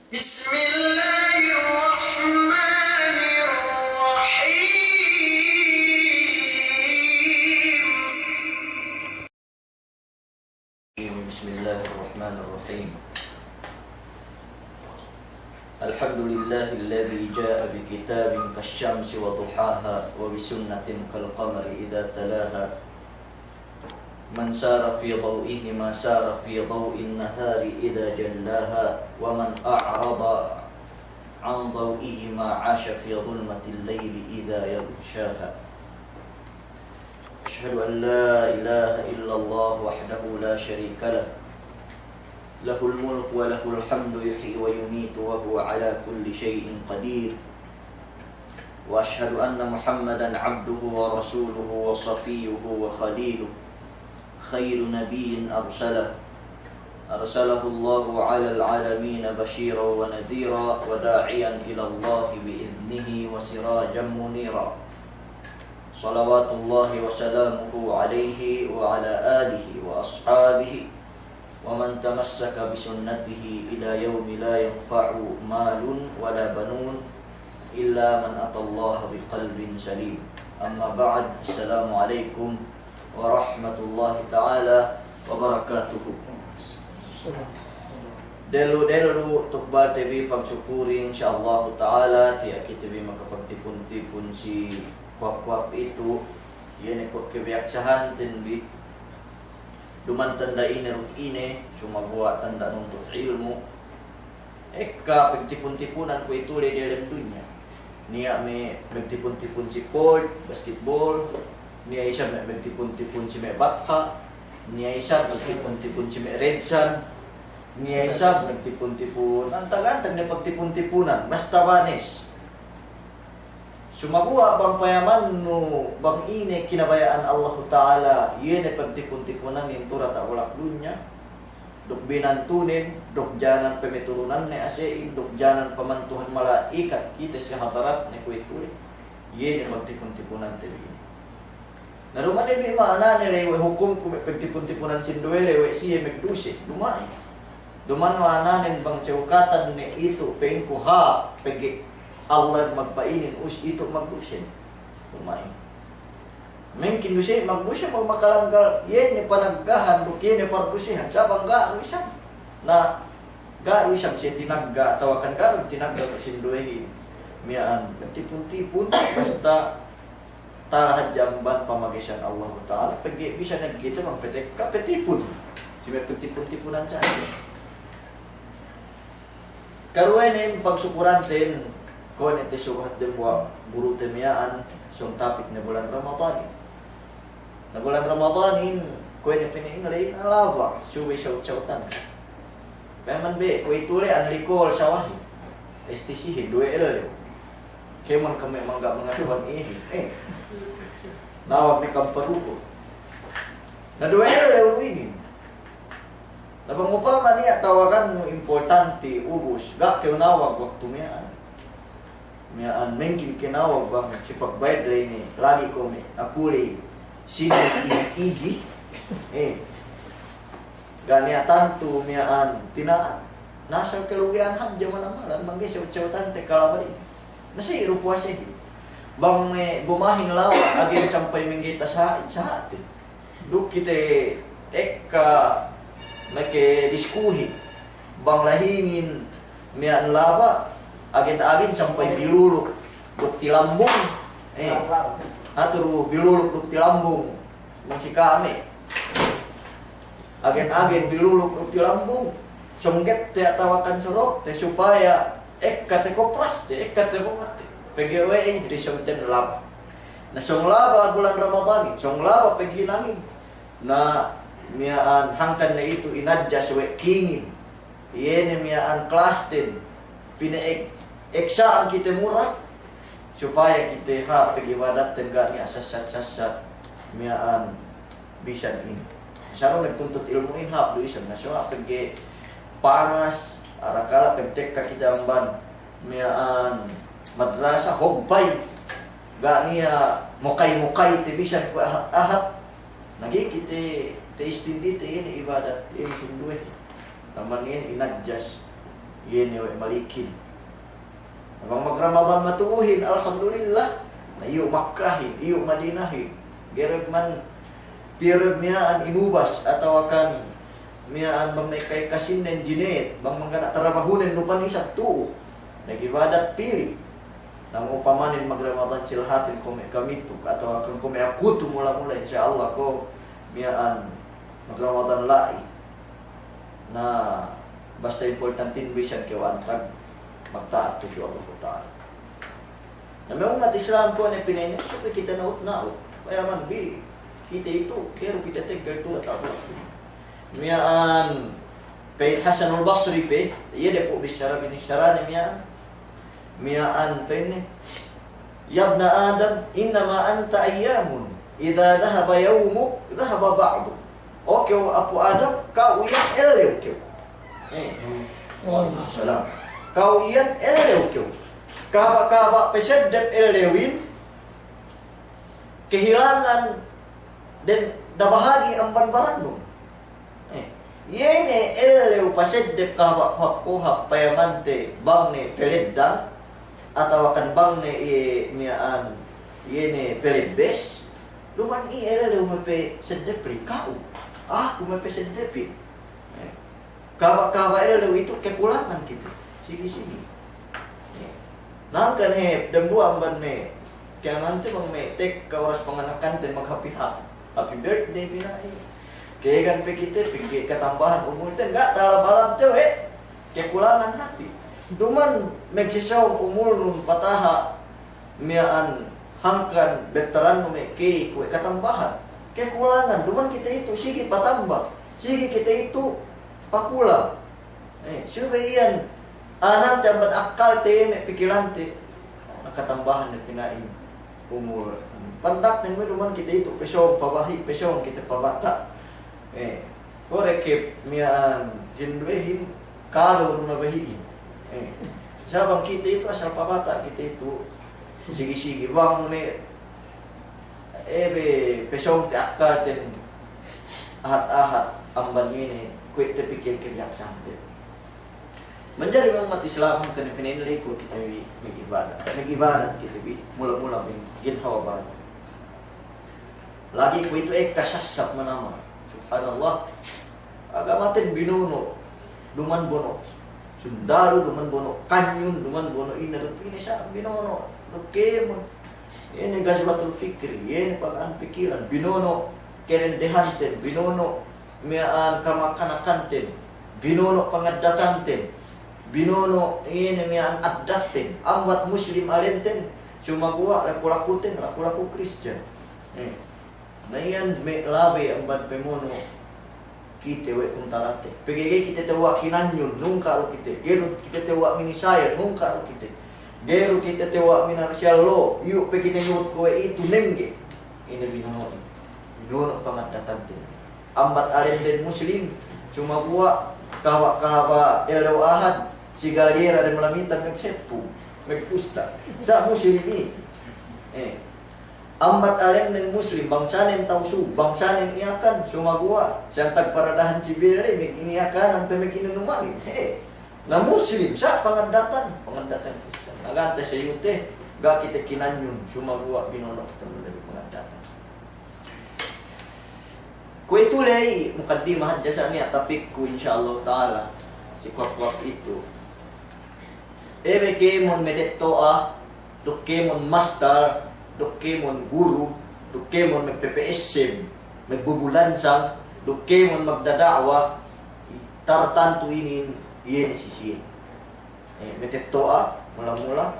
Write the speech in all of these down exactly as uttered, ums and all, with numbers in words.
بسم الله الرحمن الرحيم. بسم الله الرحمن الرحيم. الحمد لله الذي جاء بكتاب كالشمس وضحاها وبسنة كالقمر إذا تلاها. من سار في ضوئهما سار في ضوء النهار إذا جلاها، ومن أعرض عن ضوئهما عاش في ظلمة الليل إذا يغشاها. أشهد أن لا إله إلا الله وحده لا شريك له، له الملك وله الحمد يحيي ويميت وهو على كل شيء قدير. وأشهد أن محمدا عبده ورسوله وصفيه وخليله، خير نبي أرسله، أرسله الله على العالمين بشيرا ونذيرا وداعيا إلى الله بإذنه وسراجا منيرا. صلوات الله وسلامه عليه وعلى آله وأصحابه ومن تمسك بسنته إلى يوم لا ينفع مال ولا بنون إلا من أتى الله بقلب سليم. أما بعد، السلام عليكم ورحمة الله تعالى وبركاته. Dellu-dellu tukbalte bi pagsukurin, insya Allahu ta'ala, tiya' kite bi makapagtipun-tipun si kuwap-kuwap itu, iye ne kuwe' kebiyaksahanten bi. Duma'in tanda' ine duk ine, sumaguwa' tanda' nuntut ilmu'. Ekka pagtipun-tipunan kuwe'itu le delem dunya. Niya' me' magtipun-tipun si court, basketball. Niya' isab me' magtipun-tipun si me' batha'. Niya' isab magtipun-tipun si me' red sand. Niya' isab magtipun-tipun. Antag-antag ne pagtipun-tipunan. Basta banes. Sumaguwa' bang payamannu, bang ine kinabaya'an Allahu Ta'ala, iye ne pagtipun-tipunan in tu diyata' bulak dunya, duk binantunen, duk janan pamaturunanne ase'in, duk janan pamantuhan mala'ikat kite si hadaratne kuwe'itu le. Iye ne pagtipun-tipunante bi inin. Na duma'in bi ma'anane le we' hukumku me' pagtipun-tipunan sinduwe le we' siye magduse, duma'in. Duma'in ma'ananen bang sewkatan ne itu pa'inku hāp, pegge' Allah magpa'inin us itu magdusen. Duma'in. Mengkin duse magduse, mag-, makalanggal, iye ne panaggahan, duk iye ne pardusehan, sa' bang ga' du isab. Na, ga' du isab siye tinagga', atawa kan ga' du tinagga' me' sinduwehin. Miya'an, magtipun-tipun, basta tala hadja amban pamagesan Allahu Ta'ala, pegge' bisan ne kite bang patekka, patipun. Si me' patipun-tipunan sa' hadja. Karuwenen pagsukuranten, kuwe' ne te subahat dembuwa' gurute miya'an, sōng tapit ne bulan Ramadanin. Na bulan Ramadanin, kuwe' ne pa'in ne ley, na laba', subey sawut-sawutan. Payaman be, kuwe'itu le anlikol sawahin. S T C-hin, duwe ellew. Kēmon kami mangga' mangaduhan inin. Eh. Nawag ne kam paruko. Na duwe ellew inin. Na bang upama niya' tawagannu importante ubus, ga' kew nawag waktu miya'an. Miya'an mengkin kew nawag bang si pagbayad ley ne, lagi' ko' me' aku ley sine igi-igi. Eh. Ga' niya' tantu miya'an tina'at. Na asal kalugihan hadja manamalan, bang ga'i sewut-sewutante kalabay. Na si iru puwasehin. Bang me' gumahin laba', agen sampay mengge' tasa'in, sa'atin. Duk kite ekka meke diskuhi. Bang lahingin miya'an laba', agen-agen sampay biluluk duk tilambung. Eh, hatu du biluluk duk tilambung. Bang si kami. Agen-agen biluluk duk tilambung. Sōng gette atawa kan sorokte supaya ekka te kopraste, ekka te kopraste. Pegge' we'ey te sōng ten laba'. Na sōng laba' bulan Ramadanin, sōng laba' paghinangin. Na miya'an hangkan ne itu inadjas we' kingin. Iye ne miya'an klasten, pinaek-, eksa'an kite mura, supaya kite hāp pagibadatten ga' niya' sassat-sassat miya'an bisan inin. Sa' du magtuntut ilmu'in hāp du isab, na suwa' pegge' panas, arakala' pagtekka kite amban miya'an madrasa, hogpay, ga' niya' mukay-mukay te bisan kuwe' ahat-ahat. Na ga'i kite ta'istindite inin ibadat, inin sinduwe. Amban inin inadjas. Iye ne we' Malikin. Na bang mag-Ramadan matu'uhin, alhamdulillah. Na iyu' Makkahin, iyu' Madinahin. Ga'i du man, pī du miya'an inubas, atawa kan miya'an bang ne kay kasinnen jineyet, bang mangga' tarabahunen du pan isab tu'u. Nag-ibadat pī. Na upamanen mag-Ramadan si lahatin ko' me' kamitu, atawa kan ko' me' aku tu mula-mula, insya Allah ko' miya'an mag-Ramadan la'i. Na basta importantin bisan kew antag magta'at tudju Allahu Ta'ala. Na me' ummat Islam ko' ne pinene, subey kite naut-naut. Payaman bi, kite itu, keru kite teggal tu data' bulak. Miya'an, pa'in Hasanul Basri pe, iye de pu' bissara binissarane miya'an. Miya'an pa'inne, "Ya ibna Adam, innama anta ayyamun, idha dhahaba yawmuk, dhahaba ba'duk." O kew apu' Adam, ka'u iyan ellew kew. Eh. Salam. Ka'u iyan ellew kew. Kahaba'-kahaba' pe seddep ellewin, kehilangan den dabahagi' amban barannun. Eh, iye ne ellew paseddep kahaba' kohap-kohap payamante bang ne peleddang, atawa kan bang ne iye miya'an, iye ne pelebbes, duma'in iye ellew me' paseddep ley ka'u, aku me' paseddepin. Eh, kahaba'-kahaba' ellew itu kekulangan kite. Sigi-sigi. Eh, Na hangkan hep, dambuwa' amban me'. Kaya nante bang me' tekka oras panganakanten mag-happy-happy. Happy birthday pina'in. Kaya kan pe kite, pegge' katambahan umulten, ga' talab-alab te we'. Kekulangan hati. Duma'in magsesawung umulnun pataha' miya'an hangkan bettarannun me' key kuwe' katambahan. Kekulangan, duma'in kite itu, sigi patamba. Sigi kite itu pakulang. Eh, subey iyan, anante amban akkalte me' pikilante. Na katambahan ne pina'in umul. Pandaknen me' duma'in kite itu, pesong pabahi', pesong kite pabata'. Eh, kore ke miya'an sinduwehin, kalo du mabahi'in. Eh, sabab kite itu asal pabata' kite itu, sigi-sigi bang me' Ebe, pesongte akkalten ahat-ahat amban ine, kuwe' te pikil kebiyaksahante. Manjari me' ummat Islam hangkan pina'in ley kuwe' kite bi mag'ibadat, mag'ibadat kite bi, mula-mula bi ginhawa baran. Lagi' kuwe' itu ekka sassat manamal. Subhanallah. Agamaten binono', duma'in bono' sundalu, duma'in bono' kanyun, duma'in bono' ine duk ine sa' binono', duk kēmon. Ine Ghazwatul Fikri, ine pagaan pikilan, binono' kadendehanten, binono' miya'an kamakanakanten, binono' pangaddatanten, binono' ine miya'an addatten, ambat Muslim alenten, sumaguwa' laku-lakuten, laku-laku Kristiyan. Eh. Na iyan me' labi amban pamono' kite we' kuntalate. Pegge' ga'i kite tewwa' kinanyun, nungka' du kite. Ga'i du kite tewwa' minisayel, nungka' du kite. Ga'i du kite tewwa' minarsial lo, iyu' pe kite ngewut kuwe' itu nengge. Ine binono'in? Binono' pangaddatanten. Ambat alenden Muslim, sumaguwa' kahaba'-kahaba' ellew Ahad, si galera dem Lamitan magseppu, magpusta. Sa' Muslim i. Eh. Ambat alenden Muslim, bangsanen Tausug, bangsanen Iyakan, sumaguwa', siyang tagparadahan si bele, mag-iniyakanan pe mag-inunumanin. He. Na Muslim, sa' pangaddatan, pangaddatan Kristiyan. Na gante seyute, ga' kite kinanyun, sumaguwa' binono' kite mendali pangaddatan. Kuwe'itu ley, mukaddimah hadja sa' niya' tapikku, insya Allahu ta'ala, si kuwap-kuwap itu. Ebe kēmon matetto'a, duk kēmon mastal, duk kēmon guru, duk kēmon magpepe'esseb, magbubulansang, duk kēmon magdada'wa, tartantu inin iye ne si siye. Eh, matetto'a, mula-mula,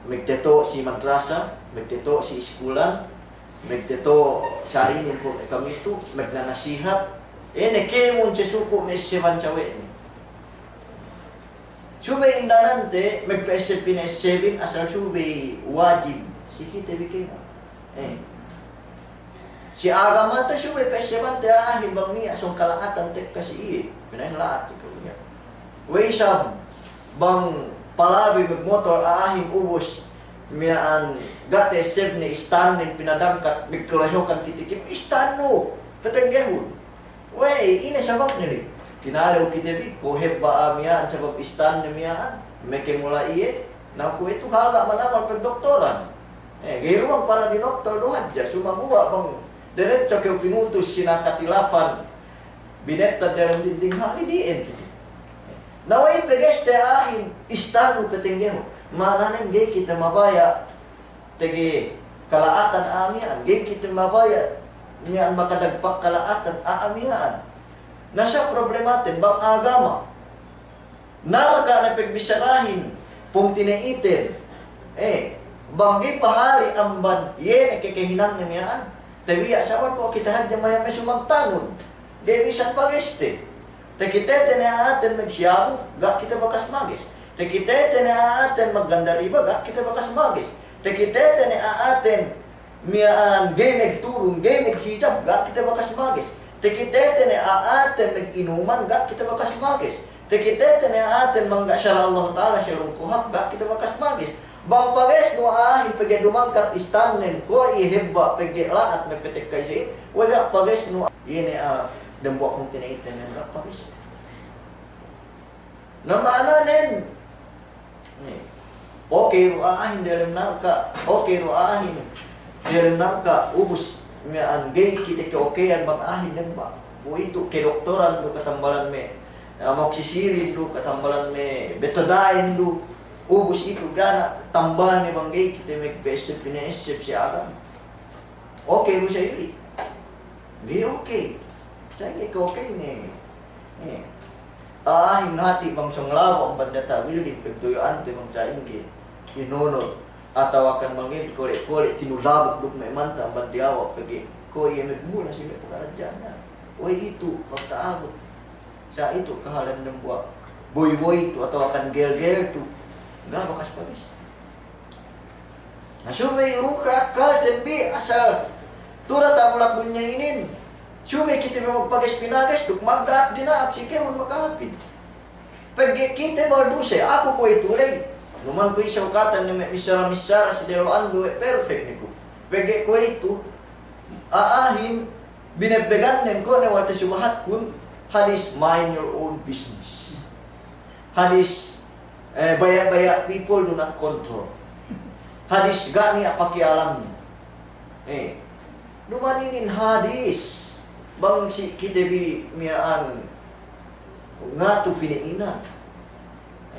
magtetto' si madrasa, magtetto' si iskulan, magtetto' sa' inin ko' kamitu, magnanasihat, ine kēmon sesuku' me' esseban sawe'ne. Subey indanante, magpe'esseb pina'essebin asal subey wajib si kite bi kēmon. Eh. Si agamate subey pe'essebante a'ahin bang niya' sōng kala'atan tekka si iye. Pina'in la'at tekka niya'. We'ey isab bang palabi magmotor a'ahin ubus miya'an ga' te'essebne istannen pinadangkat magkalayokan kite kēmon istannu. Patenggehun. We'ey, ine sababne le? Tinalew kite bi, ko' hebba' a'a miya'an sabab istanne miya'an, meke mula' iye, na kuwe'itu hal ga' manamal pagdoktoran. Eh, ga'i duma'in para dinoktor du hadja, sumaguwa' bang diretso kew pinutus sina katilapan, binettad diyalem dinding hali di'en kite. Na we'ey pegeste a'ahin, istannu petenggehu. Ma'ananen ga'i kite mabaya' tege kala'atan a'a miya'an, ga'i kite mabaya' miya'an makadagpak kala'atan a'a miya'an. Na sa' problematen bang agama. Narka' ne pegbissarahin, pungtina'iten. Eh, bang ga'i pahali amban iye ne kekehinangne miya'an. Tabiya' sabab ko' kite hadja maya' me' sumagtanud. Ga'i bisan pageste. Takitete ne a'aten magsiyabu, ga' kite bakas mages. Takitete ne a'aten magganda riba, ga' kite bakas mages. Takitete ne a'aten miya'an ga'i magturun, ga'i maghijab, ga' kite bakas mages. Takitete ne a'aten maginuman, ga' kite bakas mages. Takitete ne a'aten mangga' sara' Allahu Ta'ala si lungkuhap, ga' kite bakas mages. Bang pagesnu a'ahin pegge' dumangkat istannen, ko' iye hebba' pegge' la'at me' petekka isa'in, we' ga' pagesnu iye ne a'a dembuwa' pungtina'iten ne ga' pages. Na ma'ananen, okey du a'ahin diyalem narka', okey du a'ahin diyalem narka', ubus miya'an ga'i kite keokeyan bang a'ahin dembuwa'. Kuwe'itu kedoktoran du katambalan me', ah, amoxicillin du katambalan me', betadine du, ubus itu ga' ne tambalne bang ga'i kite magpa'esseb pinaesseb si agama. Okey du sa' ili'. Ga'i okey. Sa'ingge keokeyne. Eh. A'ahin hati' bang sōng labu' amban diyata' bilding pagtuyu'ante bang sa'ingge inunut. Atawakan bang ga'i kole'-kole' tinulabuk duk me' manta amban diyawa' pegge' ko' iye magmula si me' pakaradja'an. We'ey itu, pagta'abut. Sa' itu kahalan dembuwa' boy-boy tu atawakan girl-girl tu. Ga' bakas pages. Na subey uruka akkalten bi asal tu diyata' bulak dunya inin. Subey kite bi magpages pinages duk magda'ak dina'ak si kēmon makahāpin. Pegge' kite bal duse, aku kuwe'itu ley. Numan ku isab katan ne me' missara-missara si dehellu'anbi we' perfect ne ku. Pegge' kuwe'itu, a'ahin binebbegannen ko' ne wal tasubahatkun hadis mind your own business. Hadis, eh, baya'-baya' people do not control. Hadis ga' niya' pakiyalamnu. Eh, duma'in inin hadis bang si kite bi miya'an ngatu pina'inan.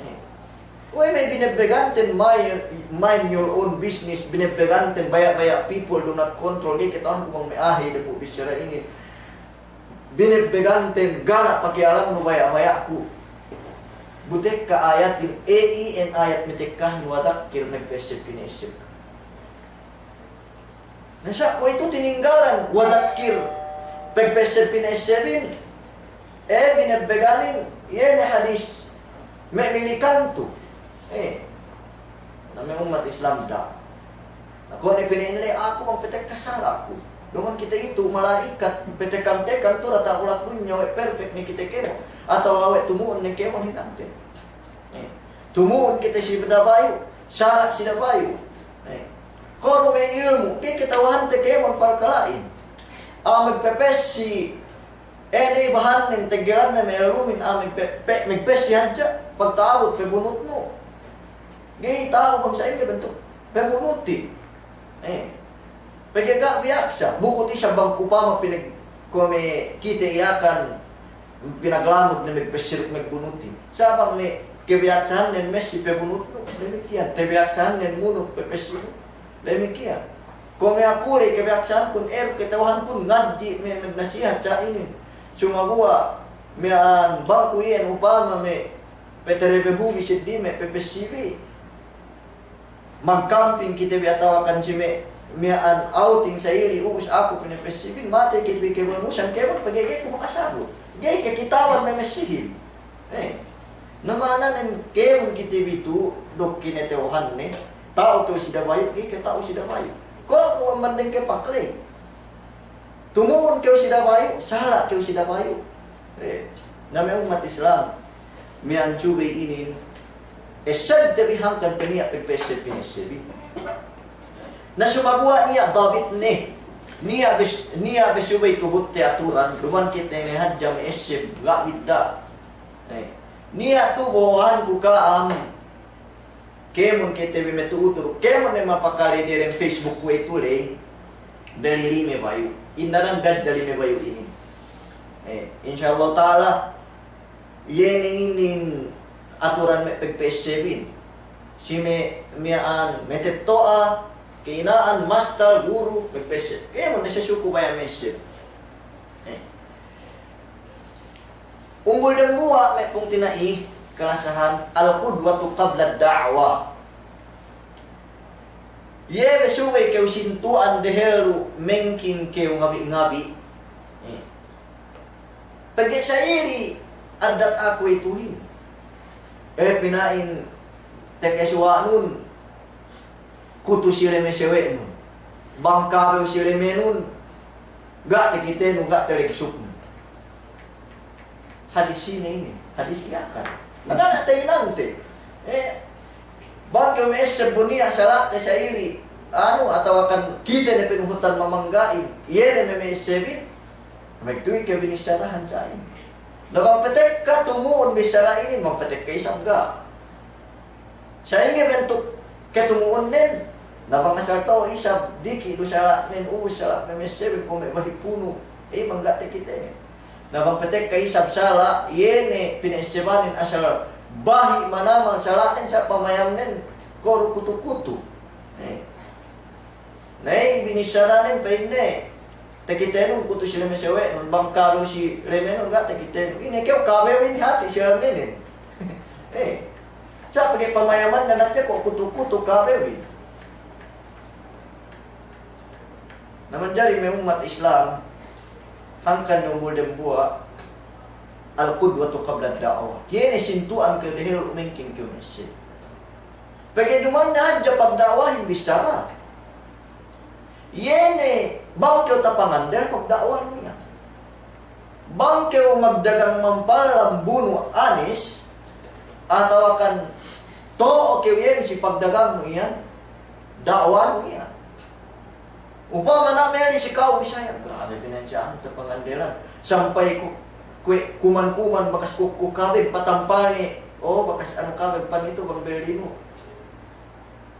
Eh, we' me' binebbeganten mind, mind your own business, binebbeganten baya'-baya' people do not control, ga'i kata'uhanku bang me' a'a dapu' bissara inin. Binebbeganten ga' niya' pakiyalamnu baya'-baya'ku. Bu tekka ayatin, e, iyan ayat matekkahin wa dhakkir, magpa'esseb pinaesseb. Na sa' kuwe'itu tininggalan, wa dhakkir, pagpa'esseb pinaessebin, e, binebbeganin, iye ne hadis, me' milikantu. Eh, na me' ummat Islam da'. Na kuwe' ne pina'in le aku bang patekka sala' aku. Duma'in kite itu mala'ikat, patekkan-tekkan tu diyata' bulak dunya we' perfect ne kite kēmon. Atawa we' tumu'un ne kēmon hinangte. Eh, tumu'un kite si dabayu, sala' si dabayu. Eh, kuwe' du me' ilmu', ga'i kata'uhante kēmon palkala'in. A'a magpepes si ine bahannen teggelanne me' ilmu'in, a'a magpe-, pe-, magpes si hadja, pagta'abut pabunutnu. Ga'i ta'u bang sa'ingge bantuk pabunutin. Eh. Pegge' ga' biyaksa, bukut isab bang upama pinag-, kuwe' me' kite Yakan pinaglamud ne magpes si duk magbunutin. Sa' bang me' kabiyaksahannen mesi pabunutnu, damikkiyan. Kabiyaksahannen munut pepes si, damikkiyan. Kuwe' me' aku ley kabiyaksahankun, e, kata'uhankun ngadji' me' magnasihat sa' inin. Sumaguwa' miya'an bang ku iyan upama me' patarebehu bi seddili me' pepes si bi. Magkamping kite bi atawakan si me', miya'an outing sa' ili', ubus aku pinapessibin, matey kite bi kēmon, musan kēmon, pegge' ga'i ku makasabut. Ga'i ke kitaban me' messihin. Eh. Na ma'ananen kēmon kite bi tu, duk kinata'uhanne, ta'u kew si dabayu', ga'i ke ta'u si dabayu'. Kuwe' ku amban dengke pakley. Tumu'un kew si dabayu', sala' kew si dabayu'. Eh, na me' ummat Islam, miya'an subey inin, essebte bi hangkan pe niya' pagpa'esseb pina'essebin. Na sumaguwa' niya' dabitne. Niya' bes-, niya' be subey tuhutte aturan, duma'in kite ne hadja me' esseb, ga' bidda'. Eh, niya' tu bo'ohanku ka'am, kēmon kite bi me' tu'u-tu'u, kēmon ne mapakale diyalem Facebook we' tu ley, beli lime bayu'. Indanan be hadja lime bayu' inin. Eh, insya Allah ta'ala, iye ne inin aturan me' pegpessebin. Si me', miya'an, metetto'a, ka'ina'an, mastal, guru, pegpesseb. Kēmon ne si suku baya' messeb. Eh. Umbul dembuwa' me' pungtina'i kalasahan, al-qudwatu qabla da'wa. Iye be subey kew sintu'an dehellu mengkin kew ngabi'-ngabi'. Eh. Pegge' sa'ili addat aku ituhin. Eh, pina'in tekka suwa'nun kutu si leme sewe'nun. Bang kabew si lemenun, ga' tekitenu, ga' telegsuknu. Hadis sine inin, hadis Iyakar. Mangana' tahinangte. Eh, bang kew me' esseb bu niya' sala'te sa'ili, anu, atawa kan kite ne pinuhutan mamangga'in, iye ne me' essebin, magtuwi kew binissarahan sa'in. Na bang patekka tumu'un bissara inin, bang patekka isab ga'. Sa'ingge bentuk katumu'unnen, na bang asal ta'u isab diki' du sala'nen, ubus sala' me' essebin kuwe' me' bahi' punu', iye bang ga' tekitenen. Na bang patekka isab sala', iye ne pina'essebanin asal bahi' manamal sala'nen, sa' pamayamnen, koru kutu-kutu. Eh. Na iye binissaranen pa'inne, tekitenun kutu si leme sewe'nun, bang kalu si lemenun ga' tekitenun. Ine kew kabewin hati' si lemenen. Eh. Sa' pegge' pamayamanne hadja ko' kutu-kutu kabewin. Na manjari me' ummat Islam, hangkan ne umbul dembuwa', al-qudwatu qabla da'wa. Iye ne sintu'an kew dehellu mengkin kew messeb. Pegge' duma'in hadja pagda'wahin bissara. Iye ne bang kew tapangandel pagda'wahin iyan. Bang kew magdagang mampallam bunu anis, atawa kan to'o kew iyan si pagdagangnu iyan, da'wahin iyan. Upama na meli si ka'u Bisaya, grabe pinansiyahan tapangandelan. Sampay ku, kuwe' kuman-kuman bakas kuku kabeg patampane, o bakas anu kabeg panitu bang belinu.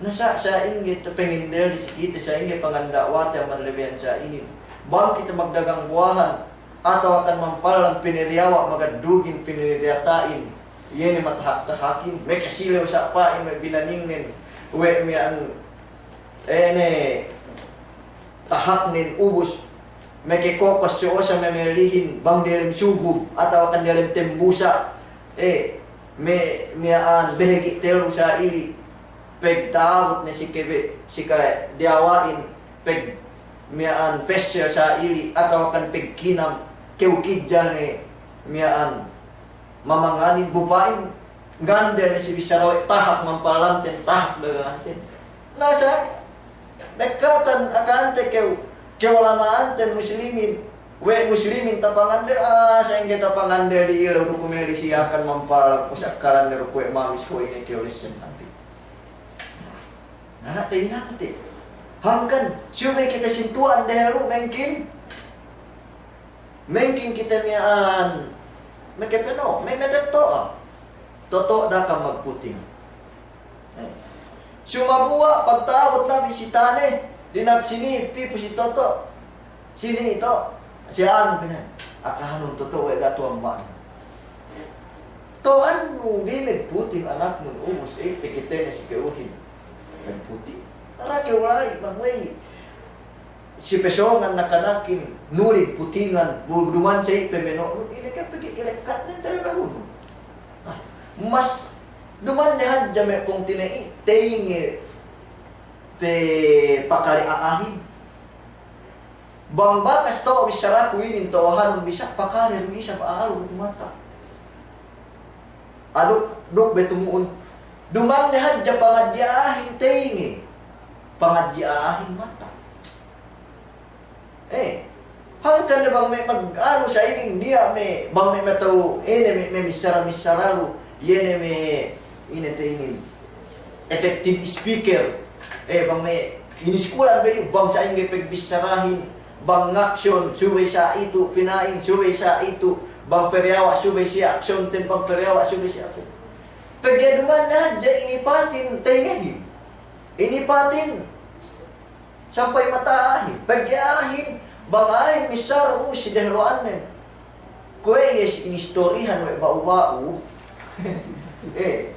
Na sa', sa'ingge tapangandelin si kite, sa'ingge panganda'wate amban lebeyan sa'inin. Bang kite magdagang buwahan, atawa kan mampallam piniriyawa' magaddugin piniriyawa' ta'in. Iye ne matahak-tahakin, mekasilew sa' pa'in me' binaningnen. We' miya'an, eh, ne tahaknen ubus, mekekokos si osa memelihin bang delem sugub, atawa kan delem tembusa', eh, me', miya'an behegi' tellu sa'ili, pegta'abut ne si kebe-, si kadiyawa'in, peg miya'an pessel sa'ili, atawa kan pegkinam, kew kidja ne miya'an mamanganin bu pa'in, ngandel ne si bissara we' tahak mampallanten, tahak daganganten. Na sa', dekkatan akante kew, kew lama'anten muslimin, we' muslimin tapangandel, ah, sa'ingge tapangandel iye du ku meli si Yakan mampallam, ku sakkalan ne du kuwe' mamis ku ine kew lessen nanti. Na, na, tahinangte. Hangkan, subey kite sintu'an dehellu mengkin. Mengkin kite miya'an, mekepeno, me-, metetto'a. Toto' da'a kam magputing. Eh. Sumaguwa' pagta'abut nabi si tane, dina'ak sini, pipu si toto'. Sini to', si anu pina. Akahanun toto' we' ga' tuwan ba'an. To'annu bi megputing anaknun ubus, eh, tekitene si ke'uhin. Megputing. Tara ke'u la'i, bang we'ey. Si pesongan nakanakin, nulid putingan, bu-, duma'in sa'i pemeno'nun, ine ke pegge' ilekatnen tele lahunun. Ah, mas duma'in ne hadja me' pungtina'i, teyinge pe pakale a'ahin. Bang bakas to'o bissaraku inin to'o hanun bisa pakale du isab a'alu duk mata. Aduk, duk be tumu'un. Duma'in ne hadja pangadji' a'ahin teyinge. Pangadji' a'ahin mata. Eh, hangkan ne bang me' mag-anu sa inin niya' me', bang me' mata'u, ine me', me' missara-missara lu, iye ne me', ine te inin, effective speaker. Eh, bang me' iniskulan be iyu, bang sa'ingge pe bissarahin, Bang action, subey sa itu, pina'in, subey sa itu, bang periyawa', subey siye action ten, bang periyawa', subey siye action. Pegge' duma'in hadja inipatin tengehin. Inipatin sampay mata'ahin. Pegge' a'ahin, bang a'ahin missāru si dehellu'annen. Kuwe' iye si inistorihan we' ba'u-ba'u. Eh,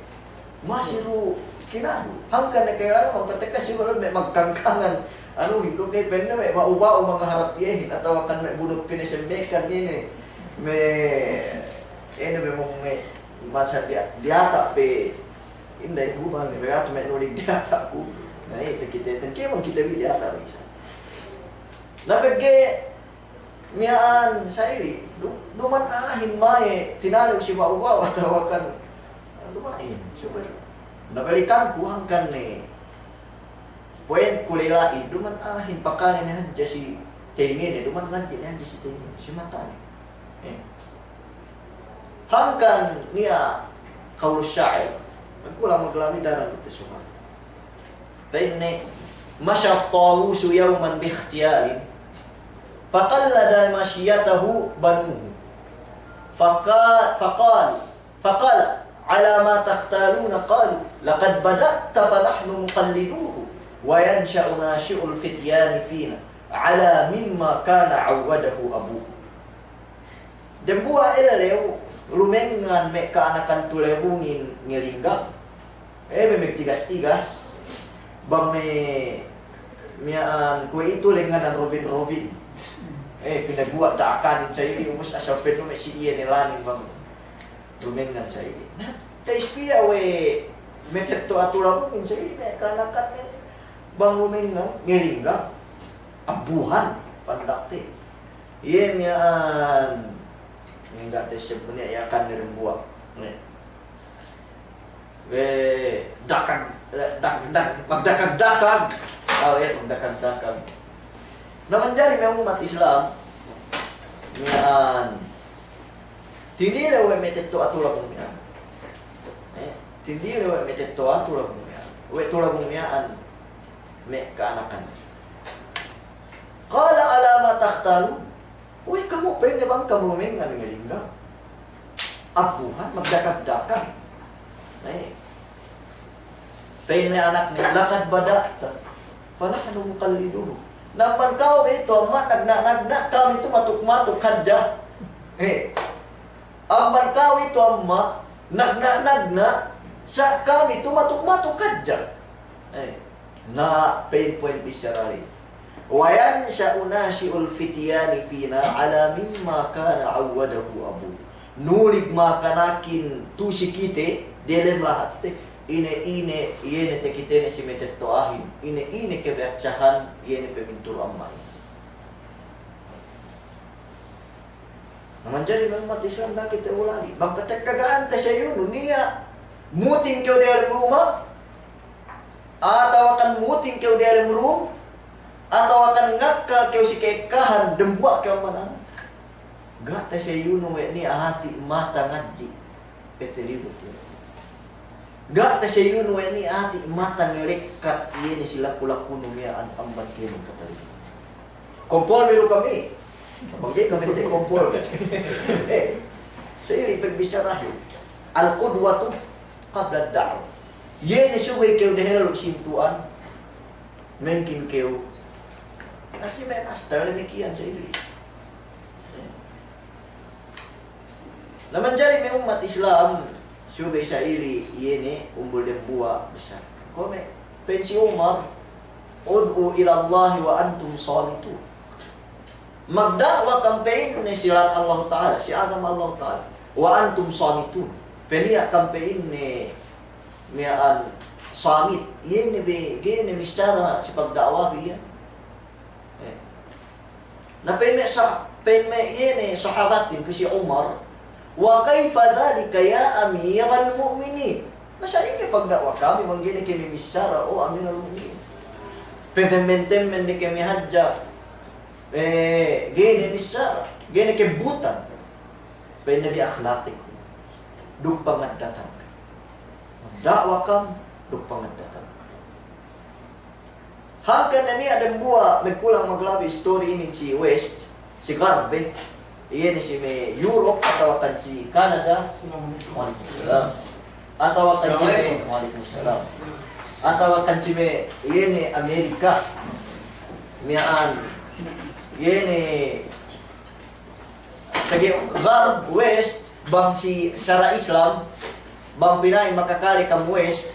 masi du kinadu. Hangkan ne kailangan magpatekka si balu me' magkangkangan. Anu, hindu' ke penne me' ba'u-ba'u mangaharap iyehin, atawa kan me' bunut pinasemmekan ine. Me', ine me' mong me' masa diya-, diyata' pe. Inday buban, me' atu me' nulig diyata' ku. Na, ite kite ten, kemon kite bi diyata' bisa. Na pegge' miya'an sa ili, du-, duma'in a'ahin ma'e tinalew si ba'u-ba'u atawa kan, duma'in, subey. Na balikanku hangkan ne, poin ku ley la'i, duma'in a'ahin pakale ne hadja si tengene, duma'in ngadji' ne hadja si tengene, si matane. Eh. Hangkan niya' qaulu sya'ir, kulang maglabi daran du te sumal. Pa'inne, مشى الطاووس يوما باغتيال، فقلد مشيته بنوه. فقا-، فقال، فقال، على ما تغتالون؟ قالوا، لقد بدأت فنحن مقلدوه، وينشأ ناشئ الفتيان فينا على مما كان عوده أبوه. Dembuwa' ellew lumengngan me' ka'anakan tulebungin ngelinggang. Eh, me' magtigas-tigas. Bang me' miya'an kuwe'itu lengnganan robin-robin. Eh, pinaguwa' da'akanin sa ili, ubus asal penno me' si iye ne laning bang lumengngan sa ili. Na, ta'ispiya we' metetto'a tulabungin sa ili, me' ka'anakan ne bang lumengngan ngelinggang. Abuhan, pandakte. Iye miya'an, ningga' te sebbu niya' iyakan ne dembuwa'. Ne. We, dakag, dak-, dak-, magdakag-dakag. Aw, iye, magdakag-dakag. Na manjari me' ummat Islam, miya'an, tinilew we' metetto'a tulabung miya'an. Eh, tinilew we' metetto'a tulabung miya'an. We' tulabung miya'an, me' ka'anakan. قال ألا ما تغتالون؟ Uy, kamu, pa'inne, bang kam lumengngan ngelinggang. Abuhan, magdakag-dakag. Na'e. Pa'inne anakne, لقد بدأت فنحن مقلدوه. Na amban ka'u be itu, amma', nagna'-nagna', kami tumatuk-matuk hadja. He. Amban ka'u itu, amma', nagna'-nagna', sa' kami tumatuk-matuk hadja. Eh, na pa'in, pa'in bissara ley. وينشأ ناشئ الفتيان فينا على مما كان عوده أبوه. Nulig makanakin tu'u si kite, delem lahatte, ine-ine, iye ne takitene si metetto'ahin, ine-ine kebiasaan, iye ne pamintul amma'in. Na manjari me' ummat Islam, da'a kite ulali. Bang patekka ga' ante seyunu, niya' muting kew diyalem luma', atawa kan muting kew diyalem lum, atawa kan ngakkal kew si ka'ekkahan, dembuwa' kew amban anu. Ga' taseyunu we' niya' hati' mata ngadji'. Pete libut we'. Ga' taseyunu we' niya' hati' mata ngelekkat iye ne si laku-lakunu miya'an amban kēmon katalew. Kompol me' du kami. Bang ga'i kami te kompol. Eh, sa' ili pagbissarahin. القدوة قبل الدعوة. Iye ne subey kew dehellu' sintu'an. Mengkin kew. Na si me' master damikkiyan sa' ili. Na manjari me' ummat Islam, subey sa' ili iye ne umbul dembuwa' bissā. Kuwe' me' pa'in si Umar, ادعوا إلى الله وأنتم صامتون. Magda'wa kam pa'inne si lān Allahu Ta'ala, si agama Allahu Ta'ala. وأنتم صامتون. Peniya' kam pa'inne miya'an samit. Iye ne be, ga'i ne missara si pagda'wabi iyan. Eh. Na pa'in me' sa-, pa'in me' iye ne sahabatin pu si Umar, وكيف ذلك يا أمير المؤمنين؟ Na sa'ingge pagda'wa kami bang ga'i ne kami missara, o Amiral Mu'minin? Patemmen-temmen ne kami hadja, eh, ga'i ne missara, ga'i ne kebbutan. Pa'inne, بأخلاقكم. Duk pangaddatan. Da'wa kam, duk pangaddatan. Hangkan ne niya' dambuwa' magkulang maglabi istori inin si West, si Garb, iye ne si me' Europe atawakan si Canada. Assalamu alaikum. Wa alaikum salam. Atawakan si me', Assalamu alaikum. Wa alaikum salam. Atawakan si me', iye ne Amerika. Miya'an, iye ne Pegge' Garb, West, bang si sara' Islam, bang pina'in makakale kam West,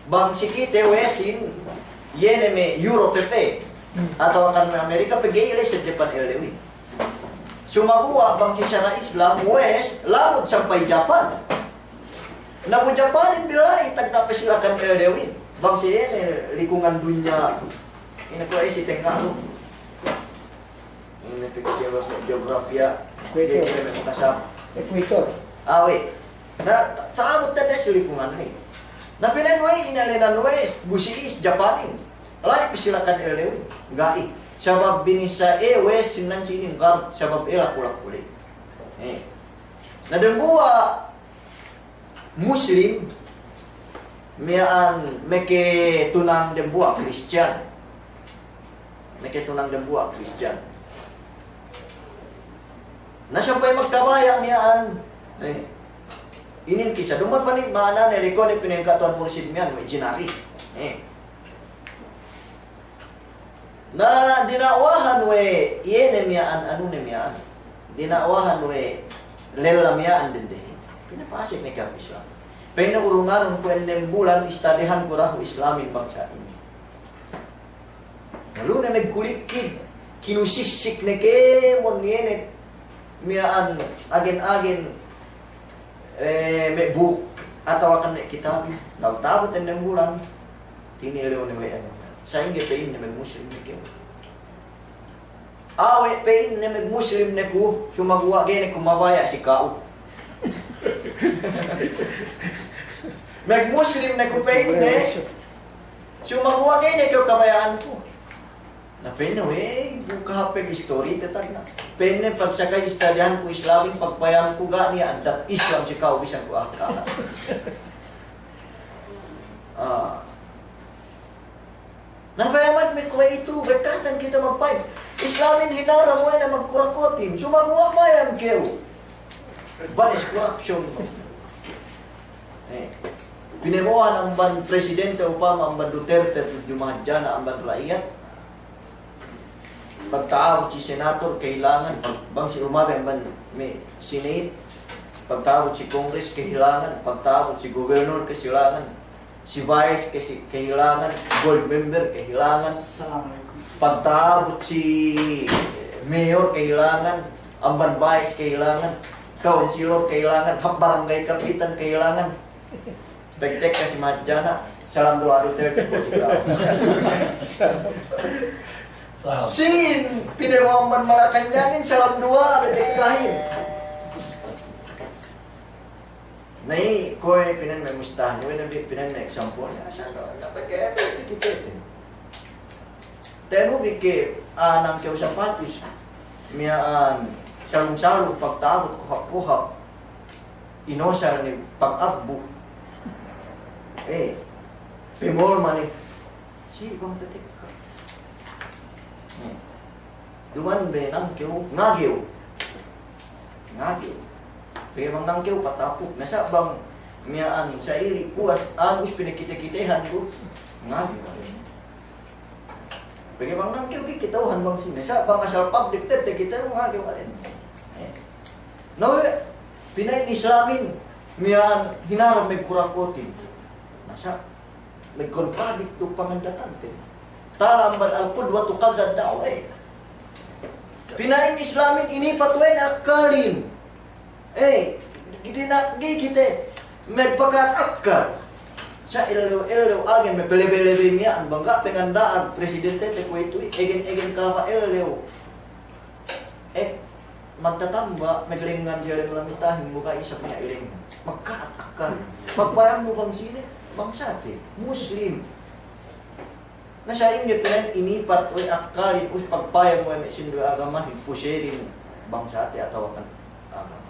bang si kite Westin, iye ne me' Europe pe, atawakan me' Amerika, pegge' iye ley si Japan ellewin. Sumaguwa' bang si sara' Islam, West, lamud sampay Japan. Na bu Japanin bila'i tagna' pe sila kan ellewin. Bang si iye ne likungan dunya. Ine kuwe' si tengnga' lu. Ine pegge' geograpiya, Equator. Pegge' me' kasab. Equator. Awe'. Na, ta-, ta'abut tadde si likungan ne. Na pina'in we' ine lenan we' bu si Japanin. La'i pe sila kan ellewin. Ga'i. Sabab binissā e we' sinan sinin Garb, sabab e laku-laku ley. Eh. Na dambuwa' Muslim, miya'an meke tunang dambuwa' Kristiyan. Meke tunang dambuwa' Kristiyan. Na sampay magkabaya' miya'an. Eh. Inin kissa duma'in pa'in ma'anane liko'ne pina'in ka Tuwan Mursid miya'an, we' jinari. Eh. Na dina'wahan we' iye ne miya'an, anu ne miya'an. Dina'wahan we' lella miya'an dendehin. Pinapasek ne ka'am Islam. Pa'inne urunganun ku ennem bulan istadihanku dahu' Islamin bangsa inin. Lalu ne magkulikkid, kinusissik ne kēmon iye ne miya'an agen-agen, eh, me' buk, atawakan me' kitab, ta'abut ennem bulan, tinilew ne we' anu. Sa'ingge pa'inne magmuslim ne kew. Awe' pa'inne magmuslim ne ku, sumaguwa' ga'i ne ku mabaya' si ka'u. Magmuslim ne ku pa'inne, sumaguwa' ga'i ne kew kabaya'anku. Na pa'inne, we', bu kahāp pe istori te tagna'. Pa'inne, pagsakay istadihanku Islamin, pagpayamku ga' niya' addat Islam si ka'u bisan ku a'a kaha'. Ah. Na payaman me' kuwe'itu, bekatan kite magpayam. Islamin hinaram we' ne magkurakotin. Sumaguwa' mayam kew. Balis corruption. Eh. Pinabo'ohan amban presidente upama amban Duterte tudju Mahajjana amban ra'iyat. Pagta'abut si senator kahilangan, pag-, bang si lumabi amban me' Senate, pagta'abut si Congress kahilangan, pagta'abut si governor kahilangan, si vice kasi-, kahilangan, gold member kahilangan, Assalamu alaikum. Pagta'abut si mayor kahilangan, amban vice kahilangan, councilor kahilangan, hap barangay kapitan kahilangan. Pagtekka si Mahajjana, salam duwa'a Duterte ku si ka'u. Salam. Sīn, pinabo'o amban Malacañangin, salam duwa'a, pagtekkahin. Na i' kuwe' pina'in me' mustahil, kuwe' ne pina'in me' example, asal du, na pegge' pete kite. Tenu bi ke, ah, nangkew sapatus, miya'an salung-salung pagta'abut kohap-kohap, inosal ne pag-abbu. Eh, pemolma ne. Si bang patekka. Eh. Duma'in be nangkew, ngagew. Ngagew. Pegge' bang nangkew patapuk. Na sa' bang miya'an sa'ili' puwas, agus pinakite-kitehan du. Ngagew. Pegge' bang nangkew ga'i kata'uhan bang sine. Sa' bang asal public tette kite du ngagew alen. Eh. Na we', pina'in Islamin, miya'an hinaram magkurakotin. Na sa' magkontradik du pangandatante. Tala amban al-qudwatu qabla ad-da'wa, eh. Pina'in Islamin inipat we' ne akkalin. Eh, ga'i ne, ga'i kite magpaka'at akkal. Sa' ellew-ellew agen mapalabey-labey miya'an bang ga' panganda'ag presidentete kuwe'itu, egen-egen kahaba' ellew. Eh, magtatamba, maglengngan diyalem lamitahin, bu ga' isab niya' ilengngan. Magka'at akkal. Magpayam du bang sine, bangsate, Muslim. Na sa'ingge pina'in inipat we' akkalin, us pagpayam we' me' sinduwe agamahin, puserin bangsate atawakan agama.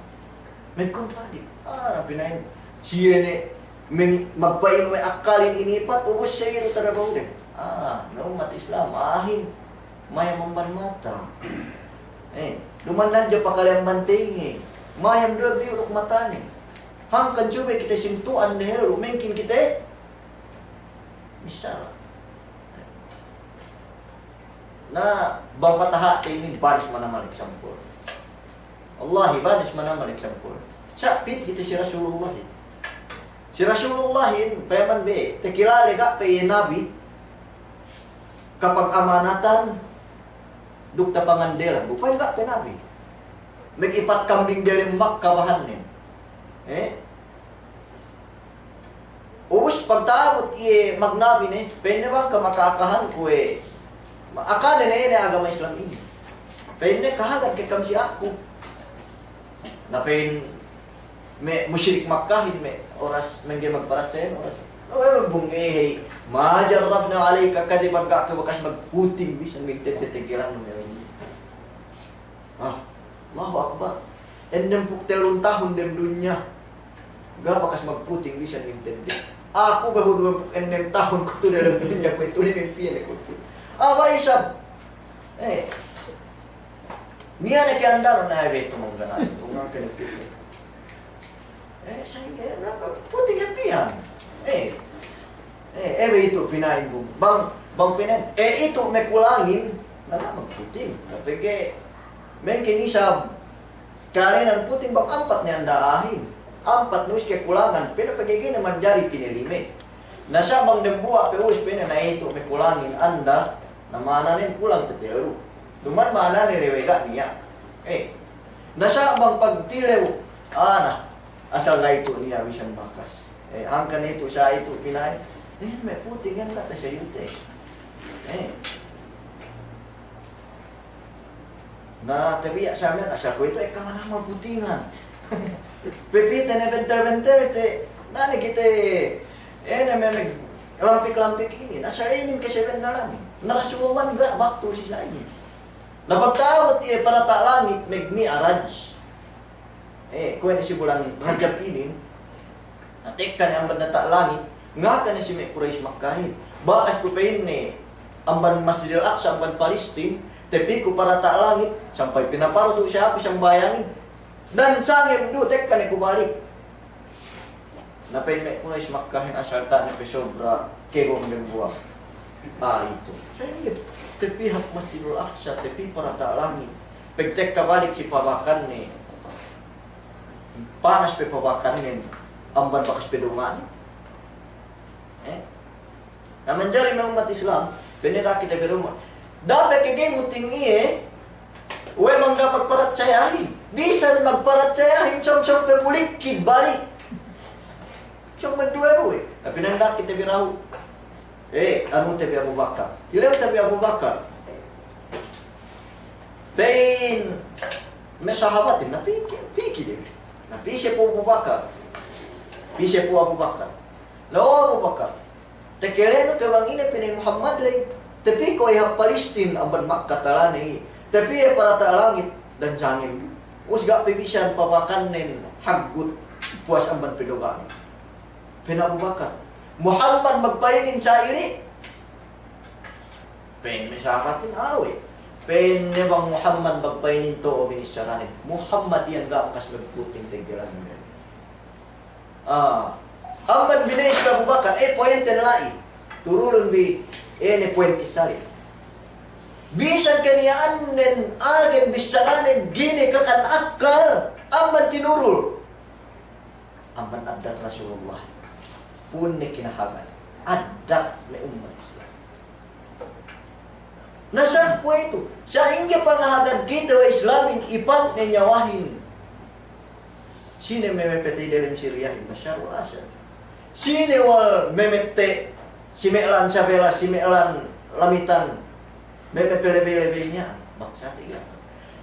Magkontradik. Ah, pina'in siye ne, magpayam we' akkalin inipat, ubus siye du tarabaw de. Ah, me' ummat Islam, a'ahin, mayam amban mata. Eh, duma'in hadja pakale amban tengnge. Mayam du biyu' duk matane. Hangkan subey kite sintu'an dehellu, mengkin kite missara. Na, bang pataha'te inin baris manamal example. Wallahi, baris manamal example. Sa' pī kite si Rasulullahin. Si Rasulullahin, payaman be, takilale ga' pe iye nabi, kapagamanatan, duk tapangandelan. Bu pa'in ga' pe nabi. Magipat kambing delem Makka bahannen. Eh? Ubus pagta'abut iye magnabi ne, pa'inne bang kam akakahanku we'. Akane ne, ne agama Islam inin. Pa'inne kahagad ke kam si aku. Na pa'in me' musyrik Makkahin me' oras mengge magparatsaya oras. Lawe bung eh, hey, ma jarrabna alayka kadhiban, ga' ke bakas magputing bisan mintedde teggelannu me' Ah, Allahu Akbar. Ennempū' tellun tahun dem dunya. Ga' bakas magputing bisan mintedde. Aku behu duwempū' ennem tahun ku tu' dem dunya, kuwe' tu' ne mimpiye ne ku tu'. Aba isab. Eh. Niya' ne ke andalun na ebe tu' mangganan. Ungang ke ne pite. Eh, sa'ingge, eh, puting hep iyan. Eh, eh, ebe itu pina'in bu. Bang, bang pina'in, eh, itu me' kulangin, na, na magputing. Na pegge', mengkin isab, kalenan puting bang ampat ne anda a'ahin. Ampat ne us ke kulangan, pegge' ga'i ne manjari pinelime. Na sa' bang dembuwa' pe us pene na itu me' kulangin anda, na ma'ananen kulang pe tellu. Duma'in ma'ananen we' ga' niya'. Eh, na sa' bang pagtilew, ah, na, asal ga' itu niya' bisan bakas. Eh, angkan itu sa' itu pina'in. Eh, me' puting iyan ga' tasayute. Eh. Na, tabiya' sa miya'an, asal kuwe' itu ekka manamal putingan. Pepite ne bentel-bentel te, na ne kite, eh, ne me', me' lampik-lampik inin, asal inin ke sebennalan. Na Rasulullah ga' baktul si sa'inin. Na pagta'abut iye parata' langit, magmi'raj. Eh, kuwe' ne si bulan Rajab inin, na tekka ne amban data' langit, ngaka ne si me' Quraysh Makkahin. Bakas ku pa'inne amban Masjidil Aqsa, amban Palestin, tepiku parata' langit, sampay pinapardu' si aku sambahayangin. Dan sangem du tekka ne ku balik. Na pa'in me' Quraysh Makkahin asal ta' ne pe sobra kegong dembuwa'. Ah, itu. Sa'ingge tepi hap Masjidul Aqsa, tepi parata' langit. Pagtekka balik si pabakanne. Panas pe pabakannen, amban bakas pe dunga'nen. Eh? Na manjari me' ummat Islam, pene da'a kite berumah. Da'a pe ke ga'i muting iye, we' mangga' magparatsayahin. Bisan magparatsayahin, sōng-sōng pe bulikkid balik. Sōng magduwe-duwe. Tapi nanda' kite birahu. Eh, anu te bi Abu Bakar. Tilew te bi Abu Bakar. Pa'in me' sahabatin, na pī ke, pī ke de. Na pī siye pu Abu Bakar. Pī siye pu Abu Bakar. Law Abu Bakar. Takalenu ke bang ine pa'in Muhammad ley. Tepi ko' iye hap Palestin amban Makka talane i. Tepi iye parata' langit dan sangem. Us ga' pe bisan pabakannen haggut puwas amban pedoga'nen. Pa'in Abu Bakar, Muhammad magpa'inin sa' ili'? Pa'in me' sahabatin, awe'. Pa'in ne bang Muhammad magpa'inin to'o binissaranen. Muhammad iyan ga' bakas magputing teggelan. Ah. Amban binayis bi Abu Bakar, eh, puwenten la'i. Turulun bi, eh, ne puwente sali'. Bisan kaniya'annen agen bissaranen ga'i ne kakan akkal, amban tinurul. Amban addat Rasulullah. Pu'unne kinahagad. Addat me' ummat Islam. Na sa' kuwe'itu, sa'ingge pangahagad kite we' Islamin ipatne niyawahin. Sine me' mepete delem Siriyahin, Bashar al-Assad. Sine wal memette si me' lan sabela, si me' lan lamitan. Me' mepelebey-lebey niya', bangsate iyan.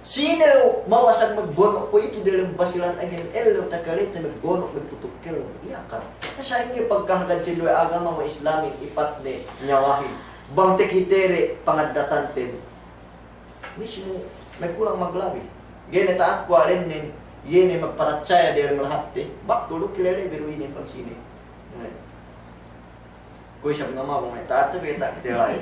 Sine mabasag magbono' kuwe'itu delem Basilan agen ellew takalete magbono' magputuk kellew. Iyan kan. Na sa'ingge pagkahagad si duwe agama we' Islamin ipatne niyawahin. Bang takite de pangaddatanten. Mismu, magkulang maglabi. Ga'i ne ta'at kuwalennen, iye ne magparatsaya delem lahatte. Bak tulu kilele beru inin bang sine. Kuwe' isab ngamabung, eh, ta'at te beta' kite la'i.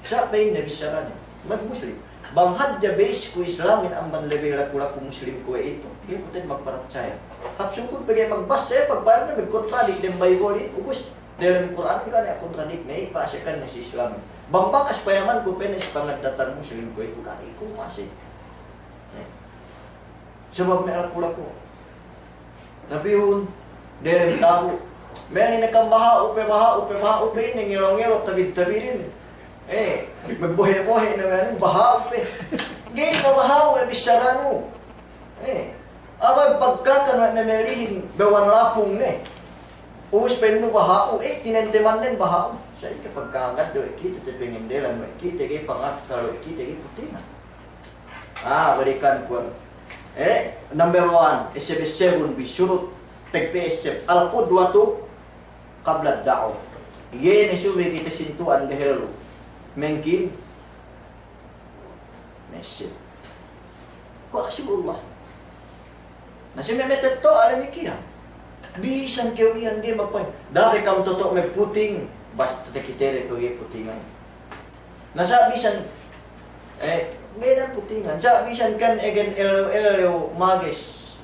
Sa' pa'inne bissarane, mag-Muslim. Bang hadja base ku Islamin amban lebe laku-laku Muslim kuwe' itu, ga'i ku te'ed magparatsaya. Hap sukul pegge' magbassa, pagpayamne magkontradik dem Baybolin, ubus delem Kur'an ga' ne kontradik ne, ipasekan ne si Islamin. Bang bakas payamanku pa'inne si pangaddatan Muslim kuwe' itu, ga'i ku masi. Eh. Sabab me' laku-laku. Na pihun, delem tabu'. Me' ine kam baha'u pe, baha'u pe, baha'u pe, ine ngelo-ngelo, tabid-tabidin. Eh, magbohe'-bohe' ne me' ine, baha'u pe. Ga'i ka baha'u we' bissaranu. Eh, abang pagkakan we' ne melihin bawan lapung ne. Ubus pa'innu baha'u, eh, tinentemannen baha'u. Sa' ine pagkakan du we' kite, tapengendelan we' kite, ga'i pangaksal we' kite, ga'i putingan. Ah, balikan ku. Eh, number one, esseb-essebun bi surut pegpe'esseb. Al-qudwatu qabla ad-da'wah. Iye ne subey kite sintu'an dehellu. Mengkin me'esseb. Kuwe' Rasulullah. Na si me' matetto'a damikiyan. Bisan kew iyan ga'i magpa'in. Da'a pe kam toto' magputing. Basta takite de kew ga'i putingan. Na sa' bisan, eh, beda putingan. Sa' bisan kan egen ellew-ellew mages.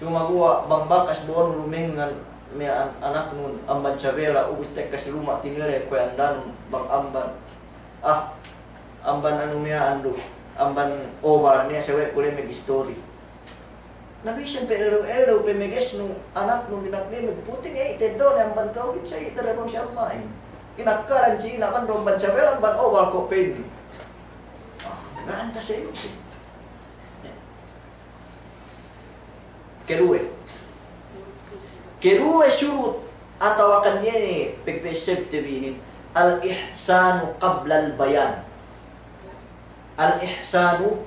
Sumaguwa' bang bakas bo'onu lumengngan me' an-, anaknun amban sabela, ubus tekka si luma' tinile kuwe' andanun bang amban. Ah, amban anu miya'an du, amban obal niya' sawe' ku le magistori. Na bisan pe ellew-ellew pe magesnu, anaknu dina'ak ne magputing, eh, teddo'ne amban kawin sa' iye, tara bang siya ma'in. Inakkalan si ina' kan du amban sabela, amban obal ko' pa'inne. Ah, ga' anta sa' iye. Keduwe. Keduwe surut atawa kan iye ne pegpe'esseb te bi inin, al-ihsanu qablal bayan. Al-ihsanu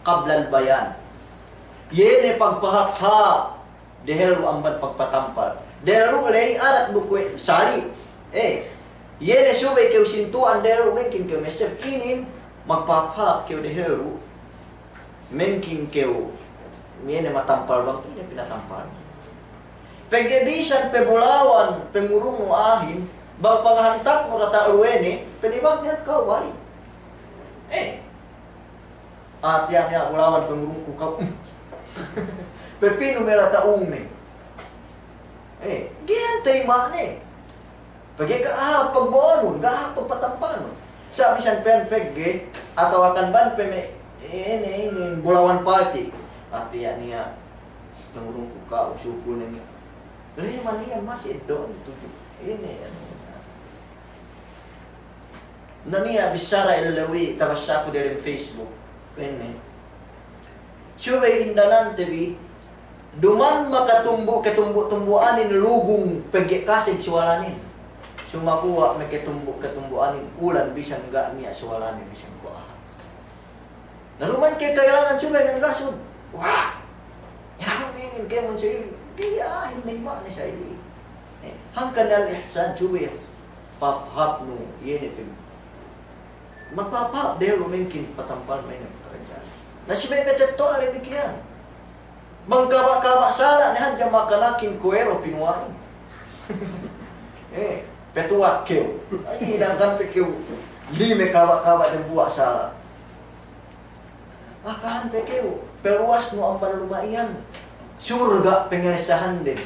qablal bayan. Iye ne pagpahāp-hāp dehellu amban pagpatampal. Dehellu ley arak du kuwe' sali'. Eh, iye ne subey kew sintu'an dehellu mengkin kew me'esseb inin, magpahāp-hāp kew dehellu. Mengkin kew, iye ne matampal bang ine pinatampal. Pegge' bisan pe bulawan pangurungnu a'ahin, bang pangahantaknu diyata' luwene, penibang ne ka'u balik. Eh. Ati ane bulawan pangurungku ka'u. Pepinu me' diyata' ung ne. Eh, ga'i ante ima'ne. Pegge' ga' hāp pagbo'onun, ga' hāp pagpatampalnun. Sa' bisan pe iyan pegge', atawa kan bang pe me', ine, ine, bulawan palti'. Ati niya', pangurungku ka'u, sukul ne niya'. Leman iyan masi eddo'ne tudju. Ine, anu. Na niya' bissara ellew i, tabassaku delem Facebook. Pa'inne. Subey indanante bi, duma'in makatumbu'-katumbu'-tumbu'anin lugung pegge' kaseg suwalanin. Sumaguwa' makatumbu'-katumbu'anin ulan bisan ga' niya' suwalanin bisan kuwe' a'a. Na duma'in ke kailangan subey nganggasun. Wa'! Ine inin kēmon sa' ili. Ga'i, a'ahin ne ima'ne sa' ili. Eh, hangkan al-ihsan subey. Pahāp-hāpnu, iye ne pin. Magpahāp-hāp dehellu mengkin patampal me' ine pakaradja'an. Na si me' matetto'a damikiyan. Bang kaba'-kaba' sala' ne hadja makanakin kuwe' du pinuwa'in. Eh, petuwak kew. Ay, dangkan te kew. Lime kaba'-kaba' dambuwa' sala'. Makahante kew, peluwasnu amban luma' iyan. Surga' pangalessahanden.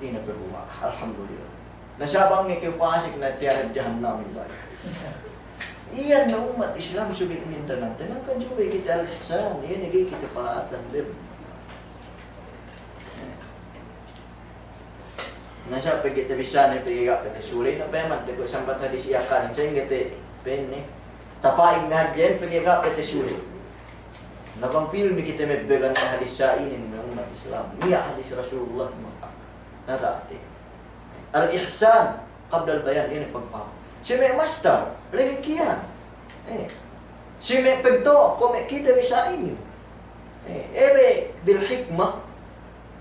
Ine peluwa', alhamdulillah. Na sa' bang ne kew pasek na tiya' jahannam ibarat. Iyan ne ummat Islam subey mindanante, hangkan subey kite al-ihsan, iye ne ga'i kite pala'atan dem. Na sa' pegge' tabissāne pegge' ga' pe tasule, na payamante ko' sambat hadis iye kanin, sa'ingge te pa'inne. Tapa'in ne hadja iyan pegge' ga' pe tasule. Na bang pilmi kite mabbegan hadis sa'inin me' ummat Islam. Niya' hadis Rasulullah maka. Na da'ate. Al-ihsan qablal bayan, iye ne pagpahāp. Si me' mastar, damikiyan. Eh. Si me' pegto', ko' me' kite bi sa'inin. Eh, ebe bil hikmah,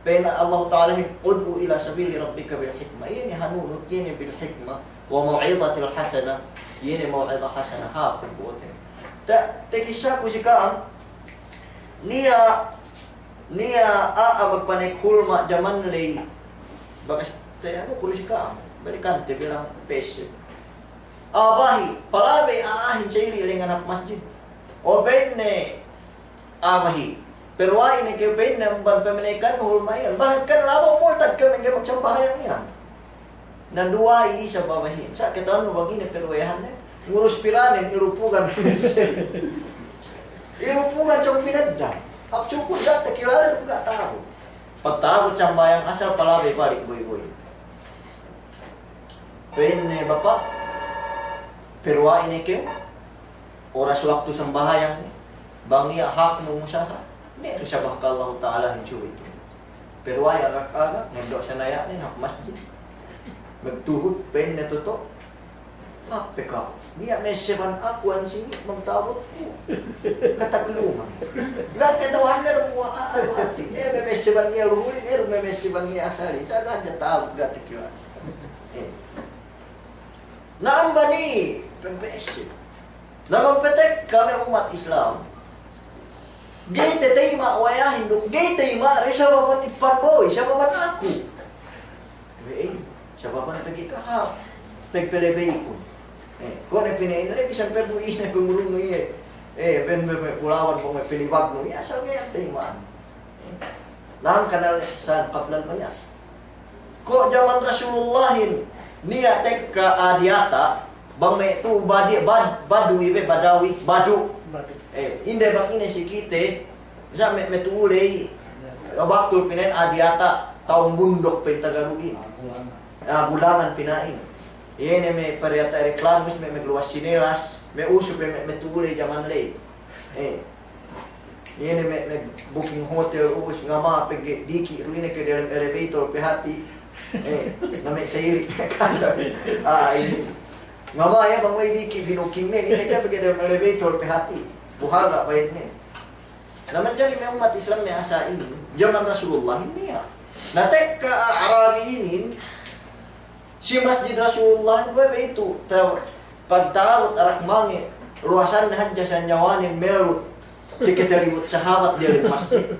pa'in Allah Ta'alahin, "Ud'u ila sabili rabbika bil hikmah." Iye ne hanunut, iye ne bil hikmah, wa mau'izatil hasanah, iye ne mau'izah hasanah, hāp pagbo'ote. Ta-, takissaku si ka'am, niya', niya' a'a magpanayek hulma' jaman ley, bakas Te anu, kursi ka'am, balikante bilang pese. A'a bahi', palabey a'ahin sa'ili' lengan hap masjid. O pa'inne a'a bahi', peruwa'i ne kew pa'inne amban pamenekan hul ma'iyan. Bahkan labu multad kew ne kew magsambahayang iyan. Na duwa'i isab a'a bahi'in. Sa' kata'uhannu bang ine peruwa'ihanne? Ngurus piranen, irupugan. Irupugan sōng pinedda'. Hap sukul ga' takilale duk ga' ta'abut. Pagta'abut sambahayang asal palabey balik boy-boy. Pa'inne, "Bapa', peruwa'i ne kew oras waktu sambahayang ne, bang niya' haknu usaha, ne tu sabah ka Allahu Ta'alahin subey tu." Peruwa'i agak-agak, ngeddo' sinaya'nen hap masjid. Magtuhut, pa'inne, "Toto', hāp pe ka'u. Niya' meseban aku ansini' magta'abut ku." Katagluman. Ga' kata'uhanne du kuwe' a'a du hāti. Niya' meseban niya' luhulin, niya' meseban niya' asalin. Sa' ga' hadja ta'abut, ga' takilale. Eh. Na amban iye, pempessi. Na bang petek kami umat Islam. Ga'i tatayma' we' a'ahin duk ga'i tatayma' re sababan ipan boy, sababan aku. We'ey, sababan pegge' kahāp. Pegpelebey ku. Eh, kuwe' ne pina'in, le bisan pe bu ine pengurungnu iye. Eh, pen, pen, pen, bulawan, pen, pen, penibagnu iye, asal ga'i tatayma'. Lam kanal ihsan qablal bayan. Ko' jaman Rasulullahin, niya' tekka a'a diyata', bang me' tu'u badi-, bad-, badwi be, badawi, badu. Badu. Eh, inde bang ine si kite, sa' me', me' tu'u ley, ya, baktul pina'in a'a diyata', ta'ung bundok pa'in Tagalugin. Ah, bulangan. Ah, bulangan pina'in. Iye ne me' pariyata' ereklamus, me', me' luwas sinelas, me' usu pe me', me' tu'u ley jaman ley. Eh. Iye ne me', me' booking hotel, ubus ngama pegge' diki' du ine ke delem elevator pe hati'. Eh, na me' sa'ili'. Ah, ine. Ngama iye bang we' diki' binooking ne, ine ke pegge' delem elevator pe hati'. Buhaga' bayedne. Na manjari me' ummat Islam me' a'a sa' inin, jaman Rasulullah inin niya'. Na tekka Arabi inin, si Masjid Rasulullah, we' be itu, ta-, pagta'abut arak mange', luwasanne hadja sanyawanen mellut, si katalibut sahabat diyalem masjid.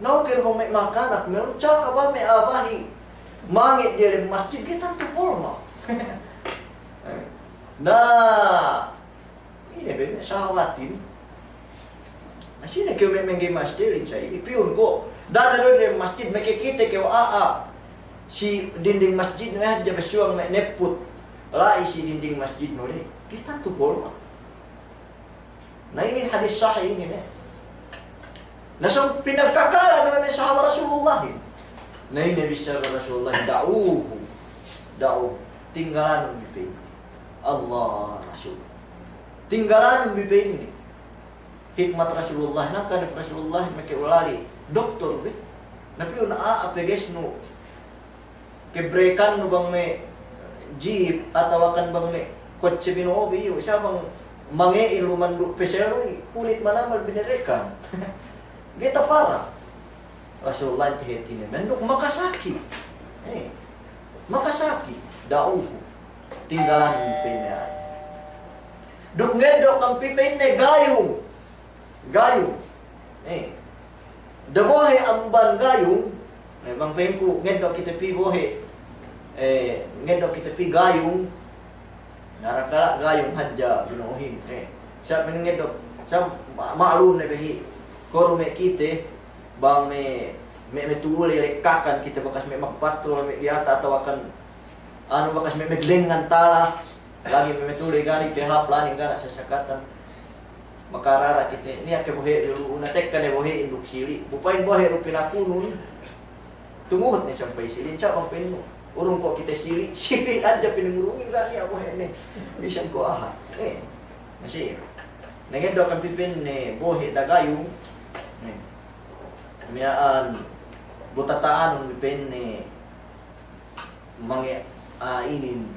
Na, okey du bang me' makanak mellut, sa' bang me' a'a bahi' mange' diyalem masjid, ga'i tantu polma'. Na, ine be me' sahabatin. Na sine kew me' mangga'i masjidin sa'ili', piyun ko'. Da'a du dem masjid, makakite kew a'a si dinding masjid, me' hadja bessuwang me' nepput la'i si dinding masjidnu le. Ga'i tantu polma'. Na inin hadis sahih inin, eh. Na sōng pinagkakalan we' me' sahaba Rasulullahin. Na ine bissara Rasulullahin, "Da'uhu. Da'uhu. Tinggalanun bi," pa'in. Allah, Rasul. Tinggalanun bi, pa'in. Hikmat Rasulullah, na kan Rasulullah meke ulali doktor be. Na piyun a'a pegesnu, kebrekannu bang me' jeep atawakan bang me' kotse bino'o bi iyu, sa' bang mange'in lumandu' peseluy, kulit manamal binerekan. Ga'i tapara. Rasulullah inte hātine, menduk makasaki'. Eh, makasaki'. Da'uhu. Tinggalanun bi, pa'inne. Duk ngeddo' kam pī, pa'inne, gayung. Gayung. Eh. Da'a bohe' amban gayung. Eh, bang pa'inku ngeddo' kite pī bohe'. Eh, ngeddo' kite pī gayung. Narakala' gayung hadja bino'ohin. Eh. Sa' pa'in ngeddo', sa' ma-, ma'lum ne behi'. Ko' du me' kite, bang me', me', me' tu'u ley lekkakan kite bakas me' magpatrol me' diyata' atawakan anu bakas me' meglengan tala, lagi' me' me' tu'u ley gari pehap laning gana' sasakatan. Makarara kite, niya' ke bohe' dulu, na tekka ne bohe'in duk sili'. Bu pa'in bohe' du pinakunun, tumuhut ne sampay sili', sa' bang pa'innu. Urung ko' kite sili', sili' hadja pinangurungin, ga' niya' bohe'ne. Bisan ko' aha. Eh, masi. Na ngeddo' kam pī, pa'inne, bohe' da'a gayung. Eh. Miya'an, bu tata'anun bi, pa'inne, mange', ah, inin,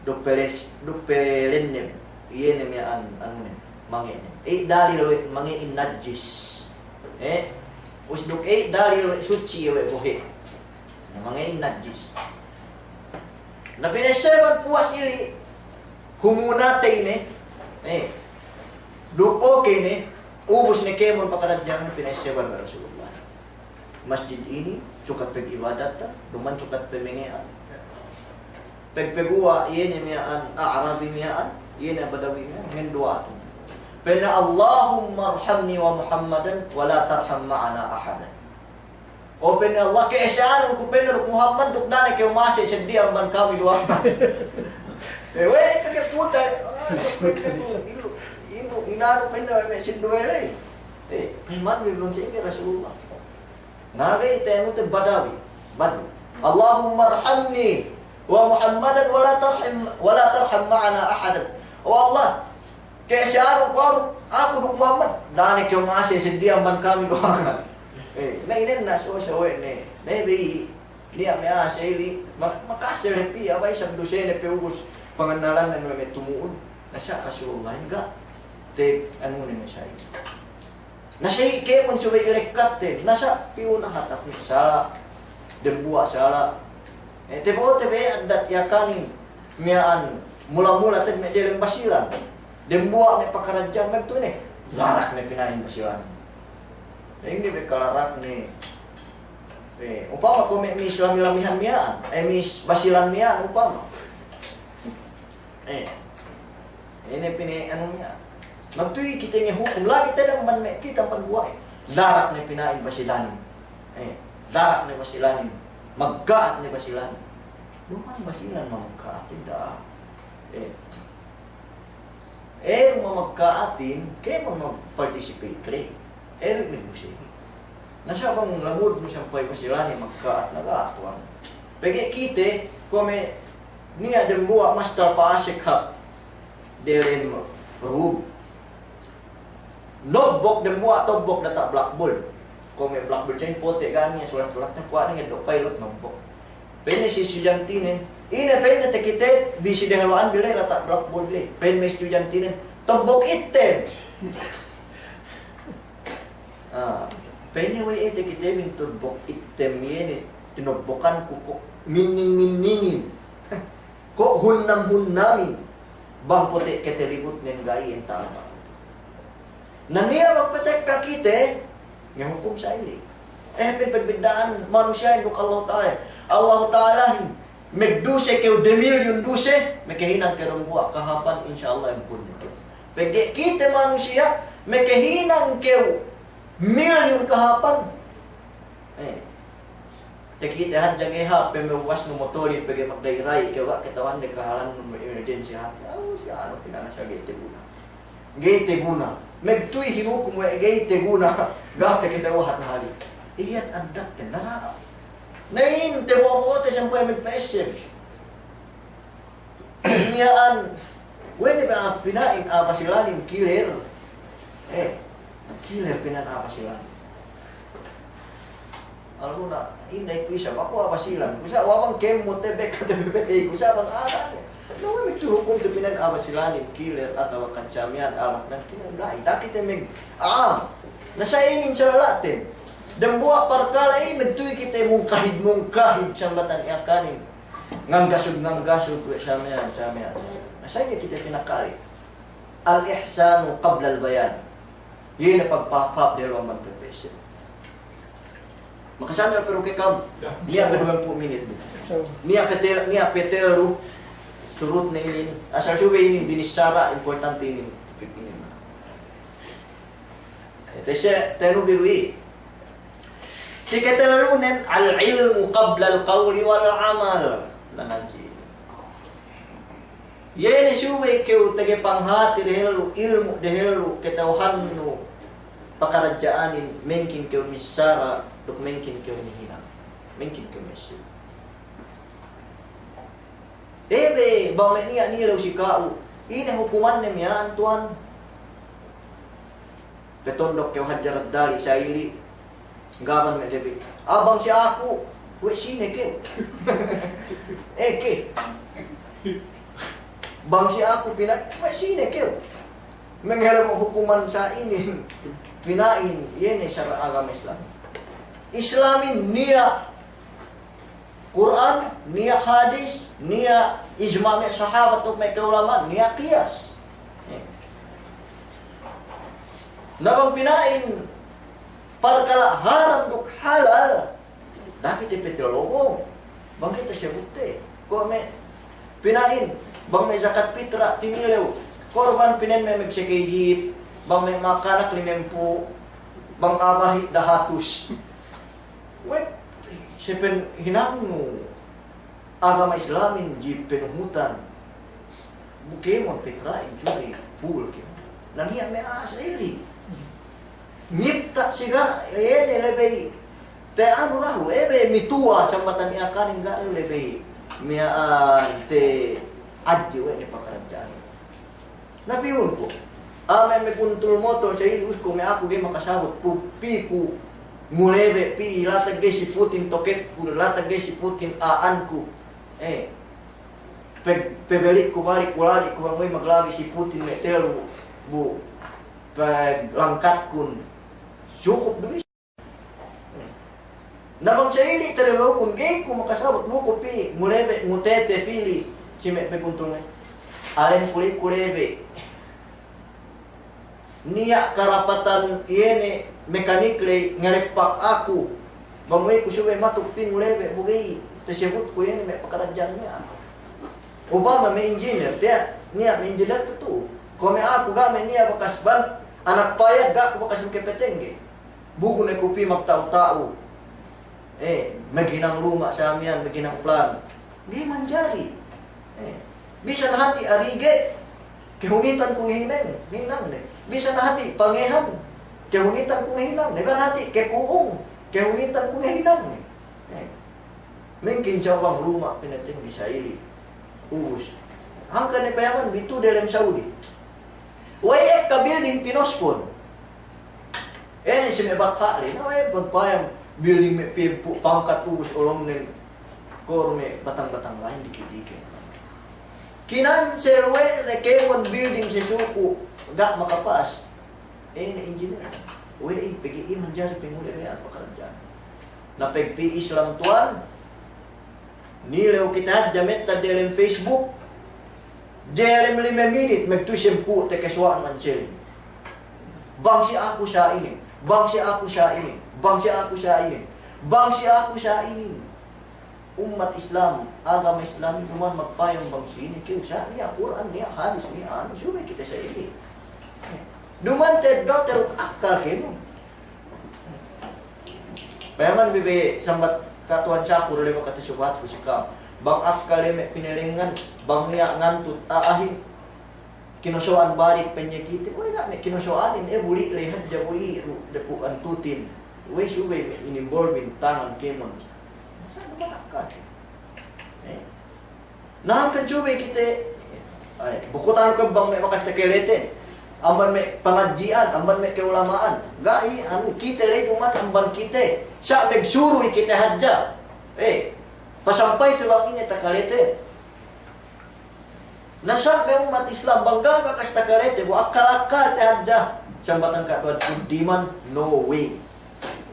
duk peles-, duk pelenne, iye ne miya'an, anu ne, mange' ne. Eh, dalil we' mange'in najis. Eh, us duk, eh, dalil we' suci we' bohe'. Na mange'in najis. Na pina'esseban puwas ili', humunatey ne, eh, duk okey ne, ubus ne kēmon pakaradja'an, pina'esseban we' Rasulullah. Masjid inin, sukat pag'ibadatta, duma'in sukat pamange'an. Pagpaguwa', iye ne miya'an, A'rabi miya'an, iye ne Badawi miya'an, ngenduwa'atu. Pa'inne, "Allahumma arhamni wa Muhammadan, wa la tarham ma'ana ahadan." O pa'inne Allah, ka'esa'anun ku pa'inne duk Muhammad, duk da'a ne kew ma'ase' seddili amban kami duwahan. Eh, we', kage' putay. Ah, ilu, ilu, inanu pa'inne we' me' sinduwe ley. Eh, pa'inne me' belum sa'ingge Rasulullah. Na ga'i te anu te Badawi, Badwi. "Allahumma arhamni wa Muhammadan wa la tarham, wa la tarham ma'ana ahadan." O Allah, ka'esa'anun ku aku duk Muhammad, da'a ne kew ma'ase' seddili amban kami duwahan. Eh, na inin na so, so we' ne. Na bi, niya' me' ase' ili, ma-, maka'ase' le pī, abay sab dusene pe ubus pangannalan ne me' tumu'un. Na sa' Rasulullah, ga' te anu ne me' sa'i. Na sa'i kēmon subey ilekkatte, na sa' piyu na hatat me' sala', dembuwa' sala'. Eh, tabo'o te be addat Yakanin, miya'an mula-mula te me' delem Basilan. Dembuwa' me' pakaradja'an magtuy ne, larak ne pina'in Basilan. Ingge be kalarak ne. Eh, upama ko' me' mis lami-lamihan miya'an, eh, mis Basilan miya'an upama. Eh. Ine pa'inne anu niya'. Magtuy kite ngehukum, lagi' te damban me' kite amban guwa'in. Larak ne pina'in Basilanin. Eh, larak ne Basilanin. Magka'at ne Basilanin. Duma'in Basilan mamagka'atin da'a. Eh. Eh, mamagka'atin, kēmon mag-participate le. Eh, me' duse. Na sa' bang lamud mu sampay Basilanin magka'at na ga' tuwan. Pegge' kite, kuwe' me' niya' dembuwa' mastal pa'asek hap delem room. Notebook dembuwa' totebook data' blackboard. Kuwe' me' blackboard sa'in pote' ga' niya' sulat-sulatne kuwe' ne ngeddo' pilot notebook. Pa'inne si estudyantenen, ine pa'inne takite bi si dehellu'an bi le data' blackboard le. Pa'in me' estudyantenen, totebook ittem. Ah, pa'inne we' e takite bi totebook ittem iye ne, tinotebookan ku ko' minning-minningin. Ko' hunnam-hunnamin. Bang pote' ketelibutnen ga'i iyan ta'ala. Na niya' bang pote' ka kite, ngehukum sa' ili. Eh, pa'in pagbidda'an manusiya'in duk Allahu Ta'ala. Allahu Ta'alahin, magduse kew demilyun duse, makahinang kew dembuwa' kahāpan, insya Allah ampun ne kew. Pegge' kite manusiya', makahinang kew milyun kahāpan. Eh. Takite hadja ga'i hāp, pemewasnu motolin pegge' magda'i-da'i kew, ga' kata'uhande kahalannu, emergency hāp. Aw, si anu pina'in sa' ga'i teguna. Ga'i teguna. Magtuy hinukum we' ga'i teguna. Ga' pe kata'uhan hali. Iyan addatte nara'a. Na inin tabo'o-bo'ote sampay magpa'esseb. Miya'an, we' ne ba pina'in a'a Basilanin killer. Eh, killer pina'in a'a Basilanin. Aluna, inday ku isab, aku a'a Basilan. Ku sa' wa bang kēmon te beka te bebete, ku sa' bang a'a ne. Na we' magtuy hukum te pina'in a'a Basilanin killer atawa kan sa' miya'an alak nan killer. Ga'i, takite mag-, ah, na sa' inin sa' la'ten. Dembuwa' parkala' iye magtuy kite mungkahid-mungkahid sambatan Yakanin. Nganggasud-nganggasud we' sa' miya'an, sa' miya'an. Na sa' iye kite pinakale. Al-ihsanu qablal bayan. Iye ne pagpahāp-hāp dehellu amban pepesel. Makasandal pe du ke kam. Ya. Niya' pe duwempū' minit du. So. Niya' pe tel-, niya' pe tellu surutne inin. Asal subey inin binissara, importante inin. Inin. Te se, tenu bi du i. Si ketellunen, al-ilmu qablal qawli wal amal. Langan si. Iye ne subey kew taga panghati dehellu, ilmu' dehellu, kata'uhannu pakaradja'anin, mengkin kew missara, duk mengkin kew mihinang. Mengkin kew missara. Ebe, bang me' niya' nilew si ka'u, ine hukumanne miya'an tuwan? Petondok kew hadja daddali' sa' ili, gaban me' debi. Ah, bang si aku, we' sine kew? Eke. Bang si aku pina'in, we' sine kew? Menghele mo hukuman sa' inin. Pina'in, iye ne sara' agama Islam. Islamin niya' Kur'an, niya' hadis, niya' ijma' me' sahabat duk me' ka'ulama'an, niya' kiyas. Na bang pina'in Parkala' haram duk halal, da'a kite patelobong. Bang kite sebutte. Kuwe' me' pina'in, bang me' zakat pitra' tinilew. Korban pinen me' megseke jip, bang me' makanak limempū', bang a'a bahi' dahatus. Kuwe' sepen hinangnu. Agama Islamin ji penuhutan. Bu kēmon pitra'in, subey pul kēmon. Na niya' me' a'a sa ili. Ngipta' si ga', iye ne lebey te anu dahu', ebe mituwa sambatan Akanin ga' lebey miya'an te hadje we' ne pakaradja'an. Na piyun ku, a'a me' meguntul motol sa ili, ubus ku me' aku ga'i makasabut, pu-, pī ku ngulebe' pī, latag ga'i siputin toketku, latag ga'i siputin a'anku. Eh, pag-, pabalik ku balik, ulali' ku bang we' maglabi siputin me' tellu, bu, paglangkatkun. Sukup du isab. Na bang sa ili tellu kun ga'i ku makasabut, bu ku pī ngulebe', ngutete pī li si me' peguntul ne. Alen ku ley ku lebe'. Niya' karapatan iye ne mekanik ley ngeleppak aku. Bang we' ku subey matuk pī ngulebe', bu ga'i tasebut ku iye ne me' pakaradja'an niya'. Upama me' engineer, tiya' niya' me' engineer tu'u. Kuwe' me' aku ga' me' niya' bakas ban, anak payag ga' ku bakas makapatengge. Bu ku ne ku pī magta'u-ta'u. Eh, maghinang luma' sa miya'an, maghinang plan. Ga'i manjari. Eh, bisan hati' arige', kahunitan ku ngahinang, ngahinang ne. Bisan hati' pangehan, kahunitan ku ngahinang ne. Bisan hati' kaku'ung, kahunitan ku ngahinang ne. Eh, mungkin sa bang luma' pinatengge sa ili. Ubus. Hangkan ne payaman bi tu'u delem Saudi. We'ey ekka building pinospon. Eh, si me' batha' le, na we'ey bang payam building me' piyempu' pangkat ubus olomnen kor me' batang-batang lahin diki'-diki'. Kinansel we' ne kēmon building si suku', ga' makapas. Eh, ne engineer. We'ey pegge' iye manjari pangulebe' pakaradja'an. Na pegge' pī Islam tuwan, nilew kite hadja metta delem Facebook, delem lime minit, magtuwi sampū' takasuwa'an mancelin. Bang si aku sa inin, bang si aku sa inin, bang si aku sa inin, bang si aku sa inin. Ummat Islam, agama Islam, duma'in magpayam bang si inin, kew sa niya' Kur'an, niya' hadis, niya' anu, subey kite sa inin. Duma'in teddo' teruk akkal kēmon. Payaman bi be sambat ka Tuwan Sakur, ley ba kata subahat ku si ka'am. Bang akkal ley me' pinalengngan, bang niya' ngantut a'ahin. Kinoso'an balik penyakite, we' ga' me' kinoso'anin, eh, buli' ley hadja bu iru', dapu' antutin. We' subey me' inimbolbin tangan kēmon. Sa' duma'in akkal. Eh? Na hangkan subey kite, ay, bukutan ku bang me' bakas takaleten, amban me' pangadji'an, amban me' ka'ulama'an. Ga'i, anu, kite ley duma'in amban kite. Sa' magsuruy kite hadja. Eh, pasampay te bang ine takaleten. Na sa' me' ummat Islam, bang ga'i bakas takalete, bu akkal-akkalte hadja. Sambatan ka Tuwan, uddiman, no way.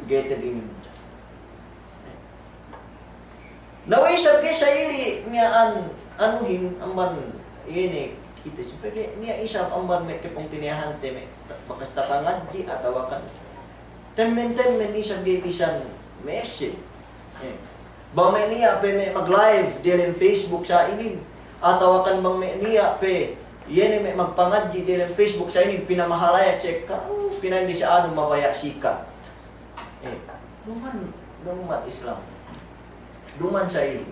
Ga'i te dinin. Na we' isab ga'i sa ili miya'an anuhin amban iye ne kite, si pegge' niya' isab amban me' kapungtina'ihante me' bakas tapangadji' atawa kan temmen-temmen isab ga'i bisan message. Eh. Bang me' niya' pe me' mag-live diyalem Facebook sa inin, atawa kan bang me' niya' pe iye ne me' magpangadji' diyalem Facebook sa inin, pinamahalaya' cekka, uh, pina'in di si anu mabaya' sikat. Eh, duma'in, duma'in Islam. Duma'in sa ili.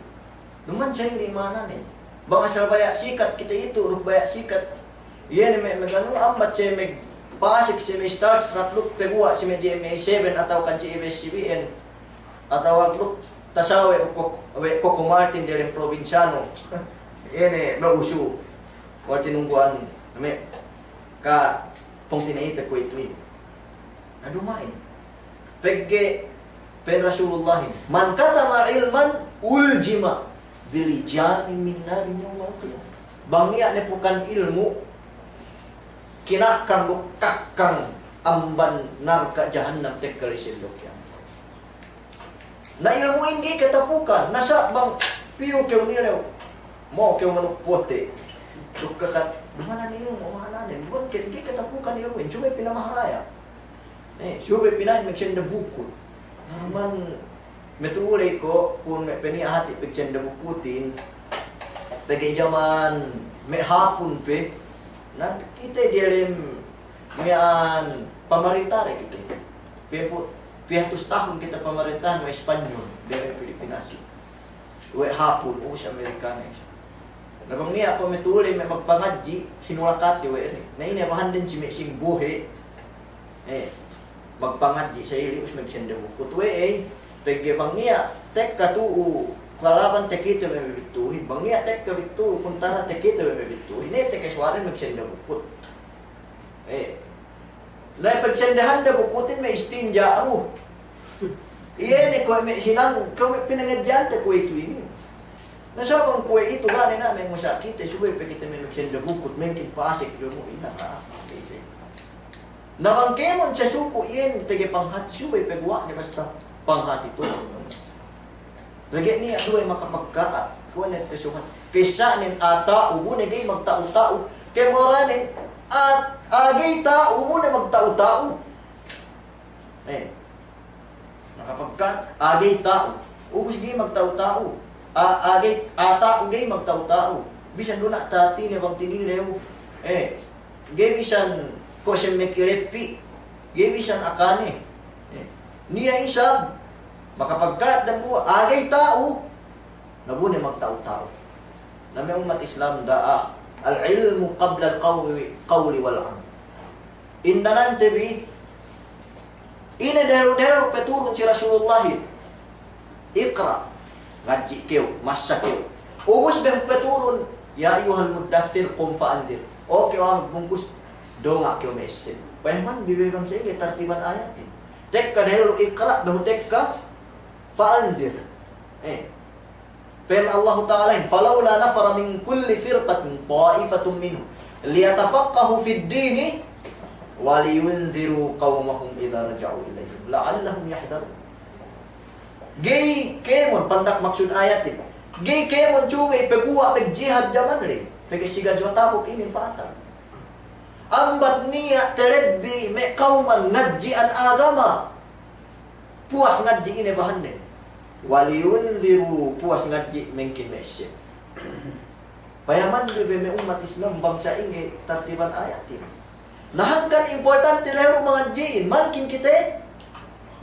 Duma'in sa ili ma'ananen. Bang asal baya' sikat kite itu, duk baya' sikat. Iye ne me', me' anu ambat si me' Pasig, si me' Stars, rat duk paguwa' si me' G M A seven atawa kan si A B S C B N. Atawa duk tasawe' we' Kok-, we' Koko Martin diyalem probinsyano. Iye ne me' usu. Wal tinunggu'an me' kapungtina'ite kuwe'ituhin. Na duma'in. Pegge' pa'in Rasulullahin, "Man katama ilman uljima birijamin min narin yawmal qiyamah." Bang niya' nepukan ilmu', kinakkang duk kakkang amban narka' jahannam tekka ley si ellew kiyamat. Na ilmu'in ga'i katapukan, na sa' bang piyu kew nilew, mo'o kew manuk pote'. Duk kakan, duma'in ilmu' ma'ananen, duma'in ke-, ga'i katapukan ilmu'in, subey pinamahalaya'. Eh, subey pina'in magsenda bukut. Amban me' tu'u ley ko', pun me' peniya' hati' pagsenda bukutin. Pegge' jaman me' hapun pe. Na kite diyalem miya'an pamarinta de kite. Piye pu-, piye hatus tahun kite pamarintahan me' Espanyol, diyalem Pilipinas. We' hapun, ubus Amerikane. Na bang niya' ko' me' tu'u ley me' magpangadji', sinulakate we' ne. Na ine bahanden si me' singbohe'. Eh, magpangadji' sa ili ubus magsenda bukut we' ey. Pegge' bang niya' tekka tu'u kalaban takite we' me' bittuhin. Bang niya' tekka bittu'u kuntara takite we' me' bittuhin. Ne tekka suwaren magsenda bukut. Eh. Na pagsendahan de bukutin me' istinja' du. Iye ne kuwe' me' hinang, kuwe' me' pinangadji'ante kuwe' itu inin. Na sa bang kuwe' itu ga' ne na me' musakite, subey pe kite me' magsenda bukut, mengkin pasek jumu ina sa. Na bang kēmon sa suku iyan tege panghati, subey pe guwa' ne basta panghati tu. Pegge' niya' duwe makapagka'at, kuwe' ne te suhat. Kessa'nen a'a ta'u, bu ne ga'i magta'u-ta'u. Kemoranen a'a, a'a ga'i ta'u, bu ne magta'u-ta'u. Eh. Makapagka'at, a'a ga'i ta'u. Ubus ga'i magta'u-ta'u. A'a, a'a ga'i, a'a ta'u ga'i magta'u-ta'u. Bisan duna' tatine bang tinilew. Eh. Ga'i bisan ko' semmek ileppi'. Ga'i bisan akane. Eh. Niya' isab. Makapagka'at dambuwa', a'a ga'i ta'u, na bu ne magta'u-ta'u. Na me' ummat Islam da'a, al-ilmu qabla al-qawli, qawli wal amal. Indanante bi, ine dehelu-dehelu paturun si Rasulullahin, iqra', ngadji' kew, massa kew. Ubus be paturun, ya ayyuhal muddaththir, qum fa andhir. O kew a'a magbungkus, donga' kew ma'esseb. Payaman bi be bang sa'ingge tartiban ayatin. Tekka dehelu iqra', behu tekka fa andhir. Eh. Pa'in Allahu Ta'alahin, falawla nafara min kulli firqatin ta'ifatun minhum liyatafaqqahu fid dini wa liyundhiru qawmahum idha raja'u ilayhim la'allahum yahdharun. Ga'i kēmon, pandak maksud ayatin. Ga'i kēmon subey paguwa' magjihad jaman ley. Pegge' si Gazwa Tabuk inin pa'atan. Ambat niya' talebbi me' kawman ngadji'an agama. Puwas ngadji' ine bahannen. Wa liyundhiru, puwas ngadji' mengkin ma'esseb. Payaman du be me' ummat Islam bang sa'ingge tartiban ayatin. Na hangkan importante dehelu mangadji'in, mangkin kite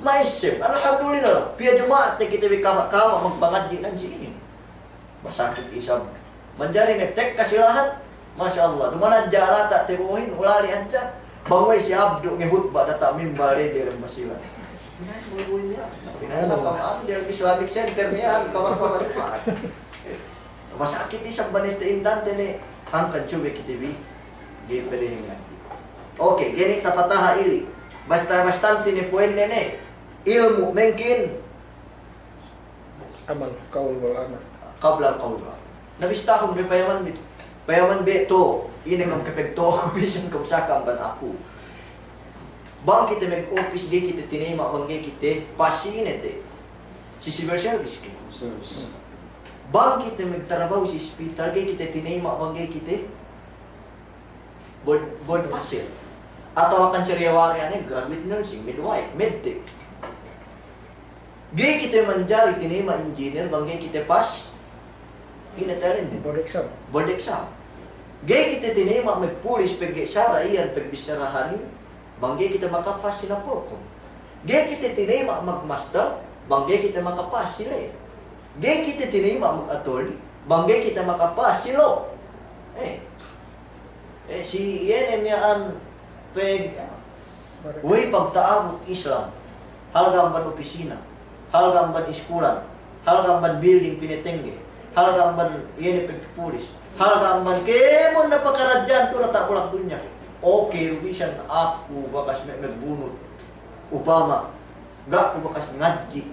ma'esseb. Alhamdulillah, piye Juma'at ne kite bi kama'-kama' magpangadji' nan si inin. Masakit isab. Manjari ne tekka si lahat, masya Allah. Duma'in hadja alata' tabo'ohin, ulali' hadja. Bang we' si Abdu ngehutba' data' mimbar ley diyalem Basilan. Buy-buy niya'. Sabi niya', "Kam anu diyalem Islamic Center niya', kabar-kabar Juma'at." Masakit isab bang este indante ne, hangkan subey kite bi, ga'i pelehengan. Oke, ga'i ne tapataha' ili. Basta-bastante ne puwenne ne, ilmu' mengkin amal, qawl wal amal. Qabla al-qawl wal amal. Na bistahun bi payaman bi. Payaman bi tu, ine kam kapagtu'u ku bisan kam saka amban aku. Bang kite mag-office ga'i kite tinayma' bang ga'i kite pass si ine te. Si civil service ke. Service. Bang kite magtarabahu si hospital ga'i kite tinayma' bang ga'i kite board, board passer. Atawa kan si riwayat ne graduate nursing, midwife, medtech. Ga'i kite manjari tinayma' engineer bang ga'i kite pass. Ine te rin ne? Board exam. Board exam. Ga'i kite tinayma' magpulis pegge' sara' iyan pagbissarahanin bang ga'i kite makapass si napolkom. Ga'i kite tinayma' magmaster bang ga'i kite makapass si le. Ga'i kite tinayma' mag-attorney bang ga'i kite makapass si law. Eh. Eh, si iye ne miya'an peg-, we'ey pagta'abut Islam, halga' amban opisina, halga' amban iskulan, halga' amban building pinatengge, halga' amban iye ne pegpulis, halga' amban kēmon ne pakaradja'an tu' diyata' bulak dunya. Oke, du bisan aku bakas me', magbunut, upama, ga' ku bakas ngadji',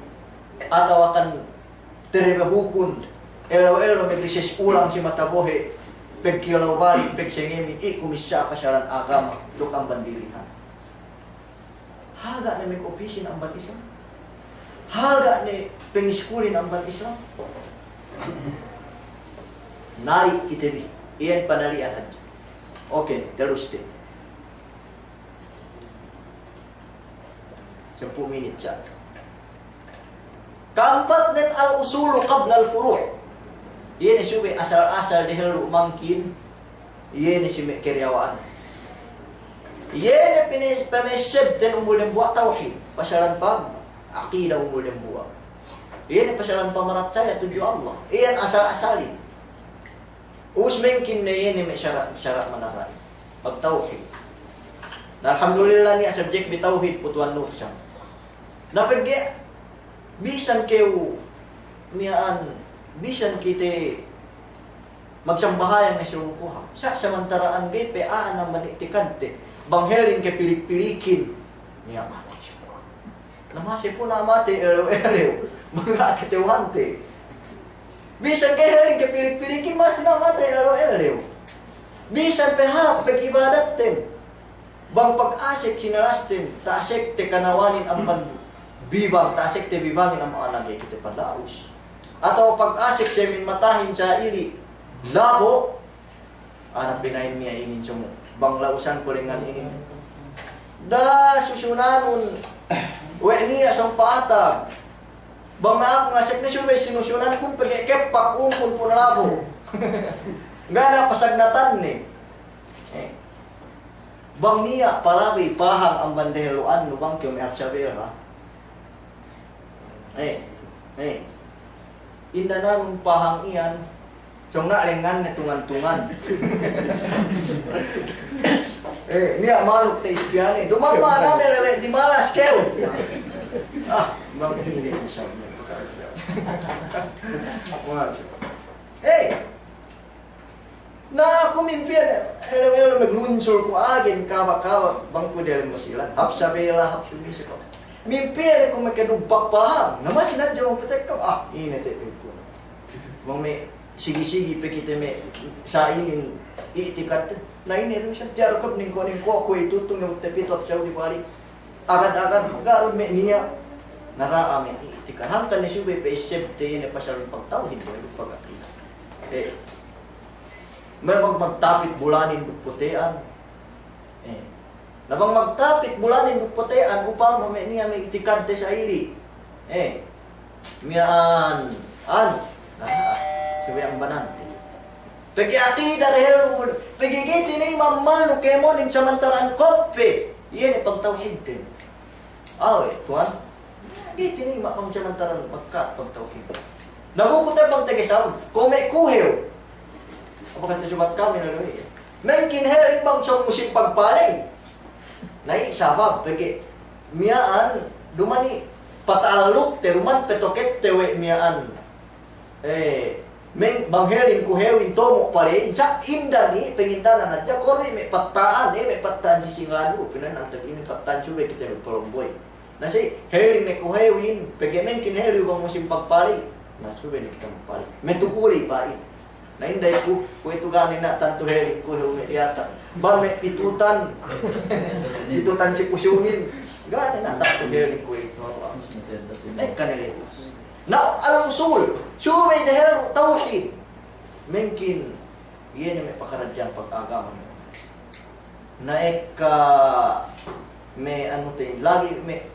atawa kan terebahukun, ellew-ellew magresearch ulang si mata bohe', pegkilaw balik, pegsengemi, iku missā pasalan agama, duk amban dirihan. Halga' ne mag-opisin amban Islam? Halga' ne pangiskulin amban Islam? Nali' kite bi, iyan panali'an hadja. Oke, terus te. Sampū' minit sa'. Ka'ampatnen, al-usulu qabla al-furu'. Iye ne subey asal-asal dehellu mangkin, iye ne si me' kariyawa'an. Iye ne pine-, pama'essebten umbul dembuwa' tawhid, pasalan pag-aqida umbul dembuwa'. Iye ne pasalan pamaratsaya tudju Allah. Iyan asal-asalin. Ubus mangkin ne iye ne me' sara', sara' manara'in. Pagtawhid. Na alhamdulillah niya' subjek bi tawhid pu Tuwan Nur sa'. Na pegge' bisan kew miya'an, bisan kite magsambahayang ne si lukuha. Sa' samantara'an ga'i pe a'a amban i'tikadte. Bang heling ke pilik-pilikin. Niya' matey suwa. Na masi pu na matey elew-elew. Bang ga' kata'uhante. Bisan ga'i heling ke pilik-pilikin masi na matey elew-elew. Bisan pe hāp pag'ibadatten. Bang pag'asek sinalasten, ta'asekte kanawanin amban bibang, ta'asekte bibangin amban, ga'i kite pala'us. Atawa pag'asek semin matahin sa' ili', labo', ana pina'in niya' inin sumu, bang la'usan kulengan inin. Da susunanun, we' niya' sōng pa'atag. Bang me' aku nga'asek ne subey sinusunankun pegge' keppak ungkun pun labo'. Ga' ne pasagnatan ne. Eh. Bang niya' palabey pahang amban dehellu'annu bang kew me' hap sabela. Eh, eh. Indananun pahang iyan, sōng na' lengnganne tungan-tungan. Eh, niya' manuk te ispiyane. Duma'in ma'anane lewe' di malas kew. Ah, bang ine isab ne. Masya. Eh, Na, aku mimpihan, ellew-ellew maglunsul ku agen kaba'-kaba' bang ku diyalem Basilan. Hap sabela, hap sumise ko. Mimpihan ku makadugpak pahang. Na, masi na hadja bang patekka, ah, ine te' pagkuwan. Bang me' sigi-sigi pe kite me' sa' inin i'tikad. Na, ine du sa' tiya' du kab ningko'-ningko' ku itutung ne te' pitu hap Saudi balik. Agad-agad, ga' du me' niya'. Na, da'a me' i'tikad. Hangkan ne subey pe isebte ine pasal pagtawhid, pag'akida. Eh. Me' bang magtapit bulanin duk pute'an. Eh. Na bang magtapit bulanin duk pute'an, upama me' niya' me' i'tikadte sa' ili'. Eh. Miya'an, anu. Na, subey ambanante. Pegge' akida dehellu, pegge' ga'i tinayma' ammalnu kēmonin samantara'an koppe. Iye ne pagtawhidten. Awe', Tuwan. Ga'i tinayma' bang samantara'an makkat pagtawhid. Na, bu ku te' bang tege sabab, kuwe' me' kuhew. Apa kata subat kami na dumi? Mangkin heling bang sōng musim pagpaley. Na, i' sabab, pegge' miya'an, duma'in pata'allukte, duma'in patokekte we' miya'an. Eh, meng-, bang heling kuhewin tomo' paleyin, sa' inda ni, pangindanan hadja, kuwe' me' patta'an, eh, me' patta'an si singladu, pina'in antag inin patta'an subey kite me' palomboy. Na si, heling ne kuhewin, pegge' mangkin heling bang musim pagpaley. Na subey ne kite magpaley. Metu'u ley pa'in. Na inda iku, kuwe'itu ga' ne na tantu heling kuhew me' diyata'. Bang me' pitutan. Pitutan si pusungin. Ga' ne na tantu heling kuwe'itu. Ekka ne ley. Na, al-usul, subey dehellu tawhid. Mangkin, iye ne me' pakaradja'an pagagama. Na ekka me' anu te, lagi' me',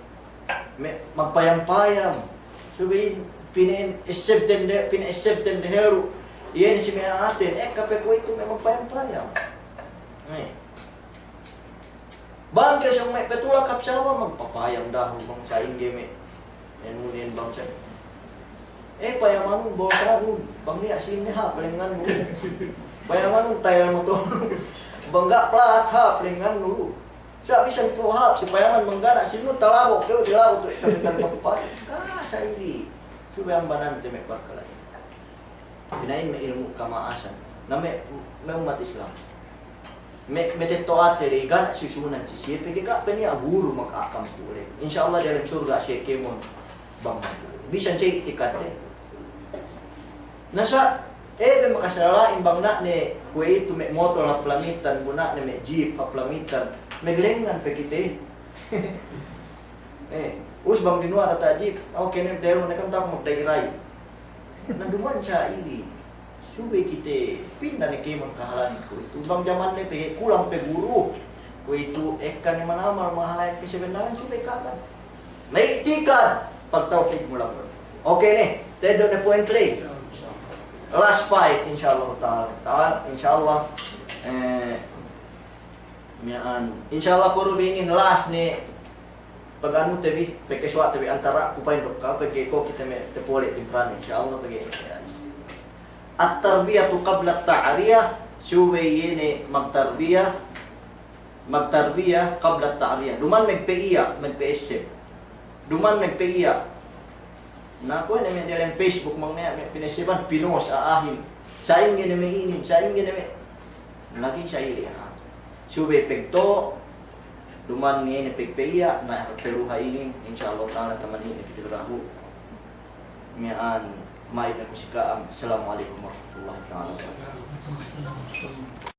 me' magpayam-payam. Subey pine-, essebten de-, pine-, essebten dehellu. Iye ne si me' a'aten, ekka pe kuwe'itu me' magpayam-payam. Eh. Bang ke sōng me' petulak hap sawa magpapayam dahu' bang sa'ingge me'. Enu nen bang sa'ingge. Eh, payamanun bolsanun. Bang niya' sīnne hāp lengngannu. Payamanun tayel motornun. Bang ga' plat hāp lengngannu. Sa' bisan ku hāp si payaman bang ga' na sīnnu talabo' kew di laut tu' kami kan magpapayam. Ga' sa' ili'. Subey ambanante me' parkala' inin. Pina'in me' ilmu' kama'asan. Na me', me' ummat Islam. Me', me' tetto'ate ley ga' ne susunan si siye, pegge' ga' pe niya' guru magakam kuwe' ley. Insya Allah diyalem surga' siye kēmon bang. Bisan siye i'tikad ley. Na sa', eh, pe makasala'in bang na' ne kuwe'itu me' motor hap Lamitan, bu na' ne me' jeep hap Lamitan. Maglengngan pe kite. Eh, us bang dinuwa' data' jeep, oke ne, delu ne kam taku magdairay. Na duma'in sa' ili', subey kite pinda ne kēmon kahalanin kuwe'itu. Bang jaman ne pegge' kulang pe guru kuwe'itu, ekka ne manamal mahalayak ke sebennalan subey ka'am. May i'tikad, pagtawhid mu laung. Okay ne, te'ed ne point ley. Last fight, insha Allah ta'ala. Ta'ala, insha Allah. Eh, miya'an. Insha Allah, kuwe' du bi inin last ne. Pag anu te bi, pegge' suwa' te bi antara' ku pa'in duk ka'u, pegge' ko' kite me' tapole' timprano, insha Allah, pegge' at-tarbiyatu qabla at-ta'riyah, subey iye ne magtarbiya, magtarbiya qabla at-ta'riyah. Duma'in magpa'iya', magpa'esseb. Duma'in magpa'iya'. Na kuwe' ne me' diyalem Facebook, mang ne me' pina'esseban, pinost a'ahin. Sa'ingge ne me' inin, sa'ingge ne me'. Lagi' sa ili' ha. Subey pegto', duma'in ne pegpa'iya', na peluha inin, insha Allah ta'ala taman inin kite dahu'. Miya'an, ma'id ne ku si ka'am. Assalamu alaikum warahmatullahi ta'ala wabarakatuh.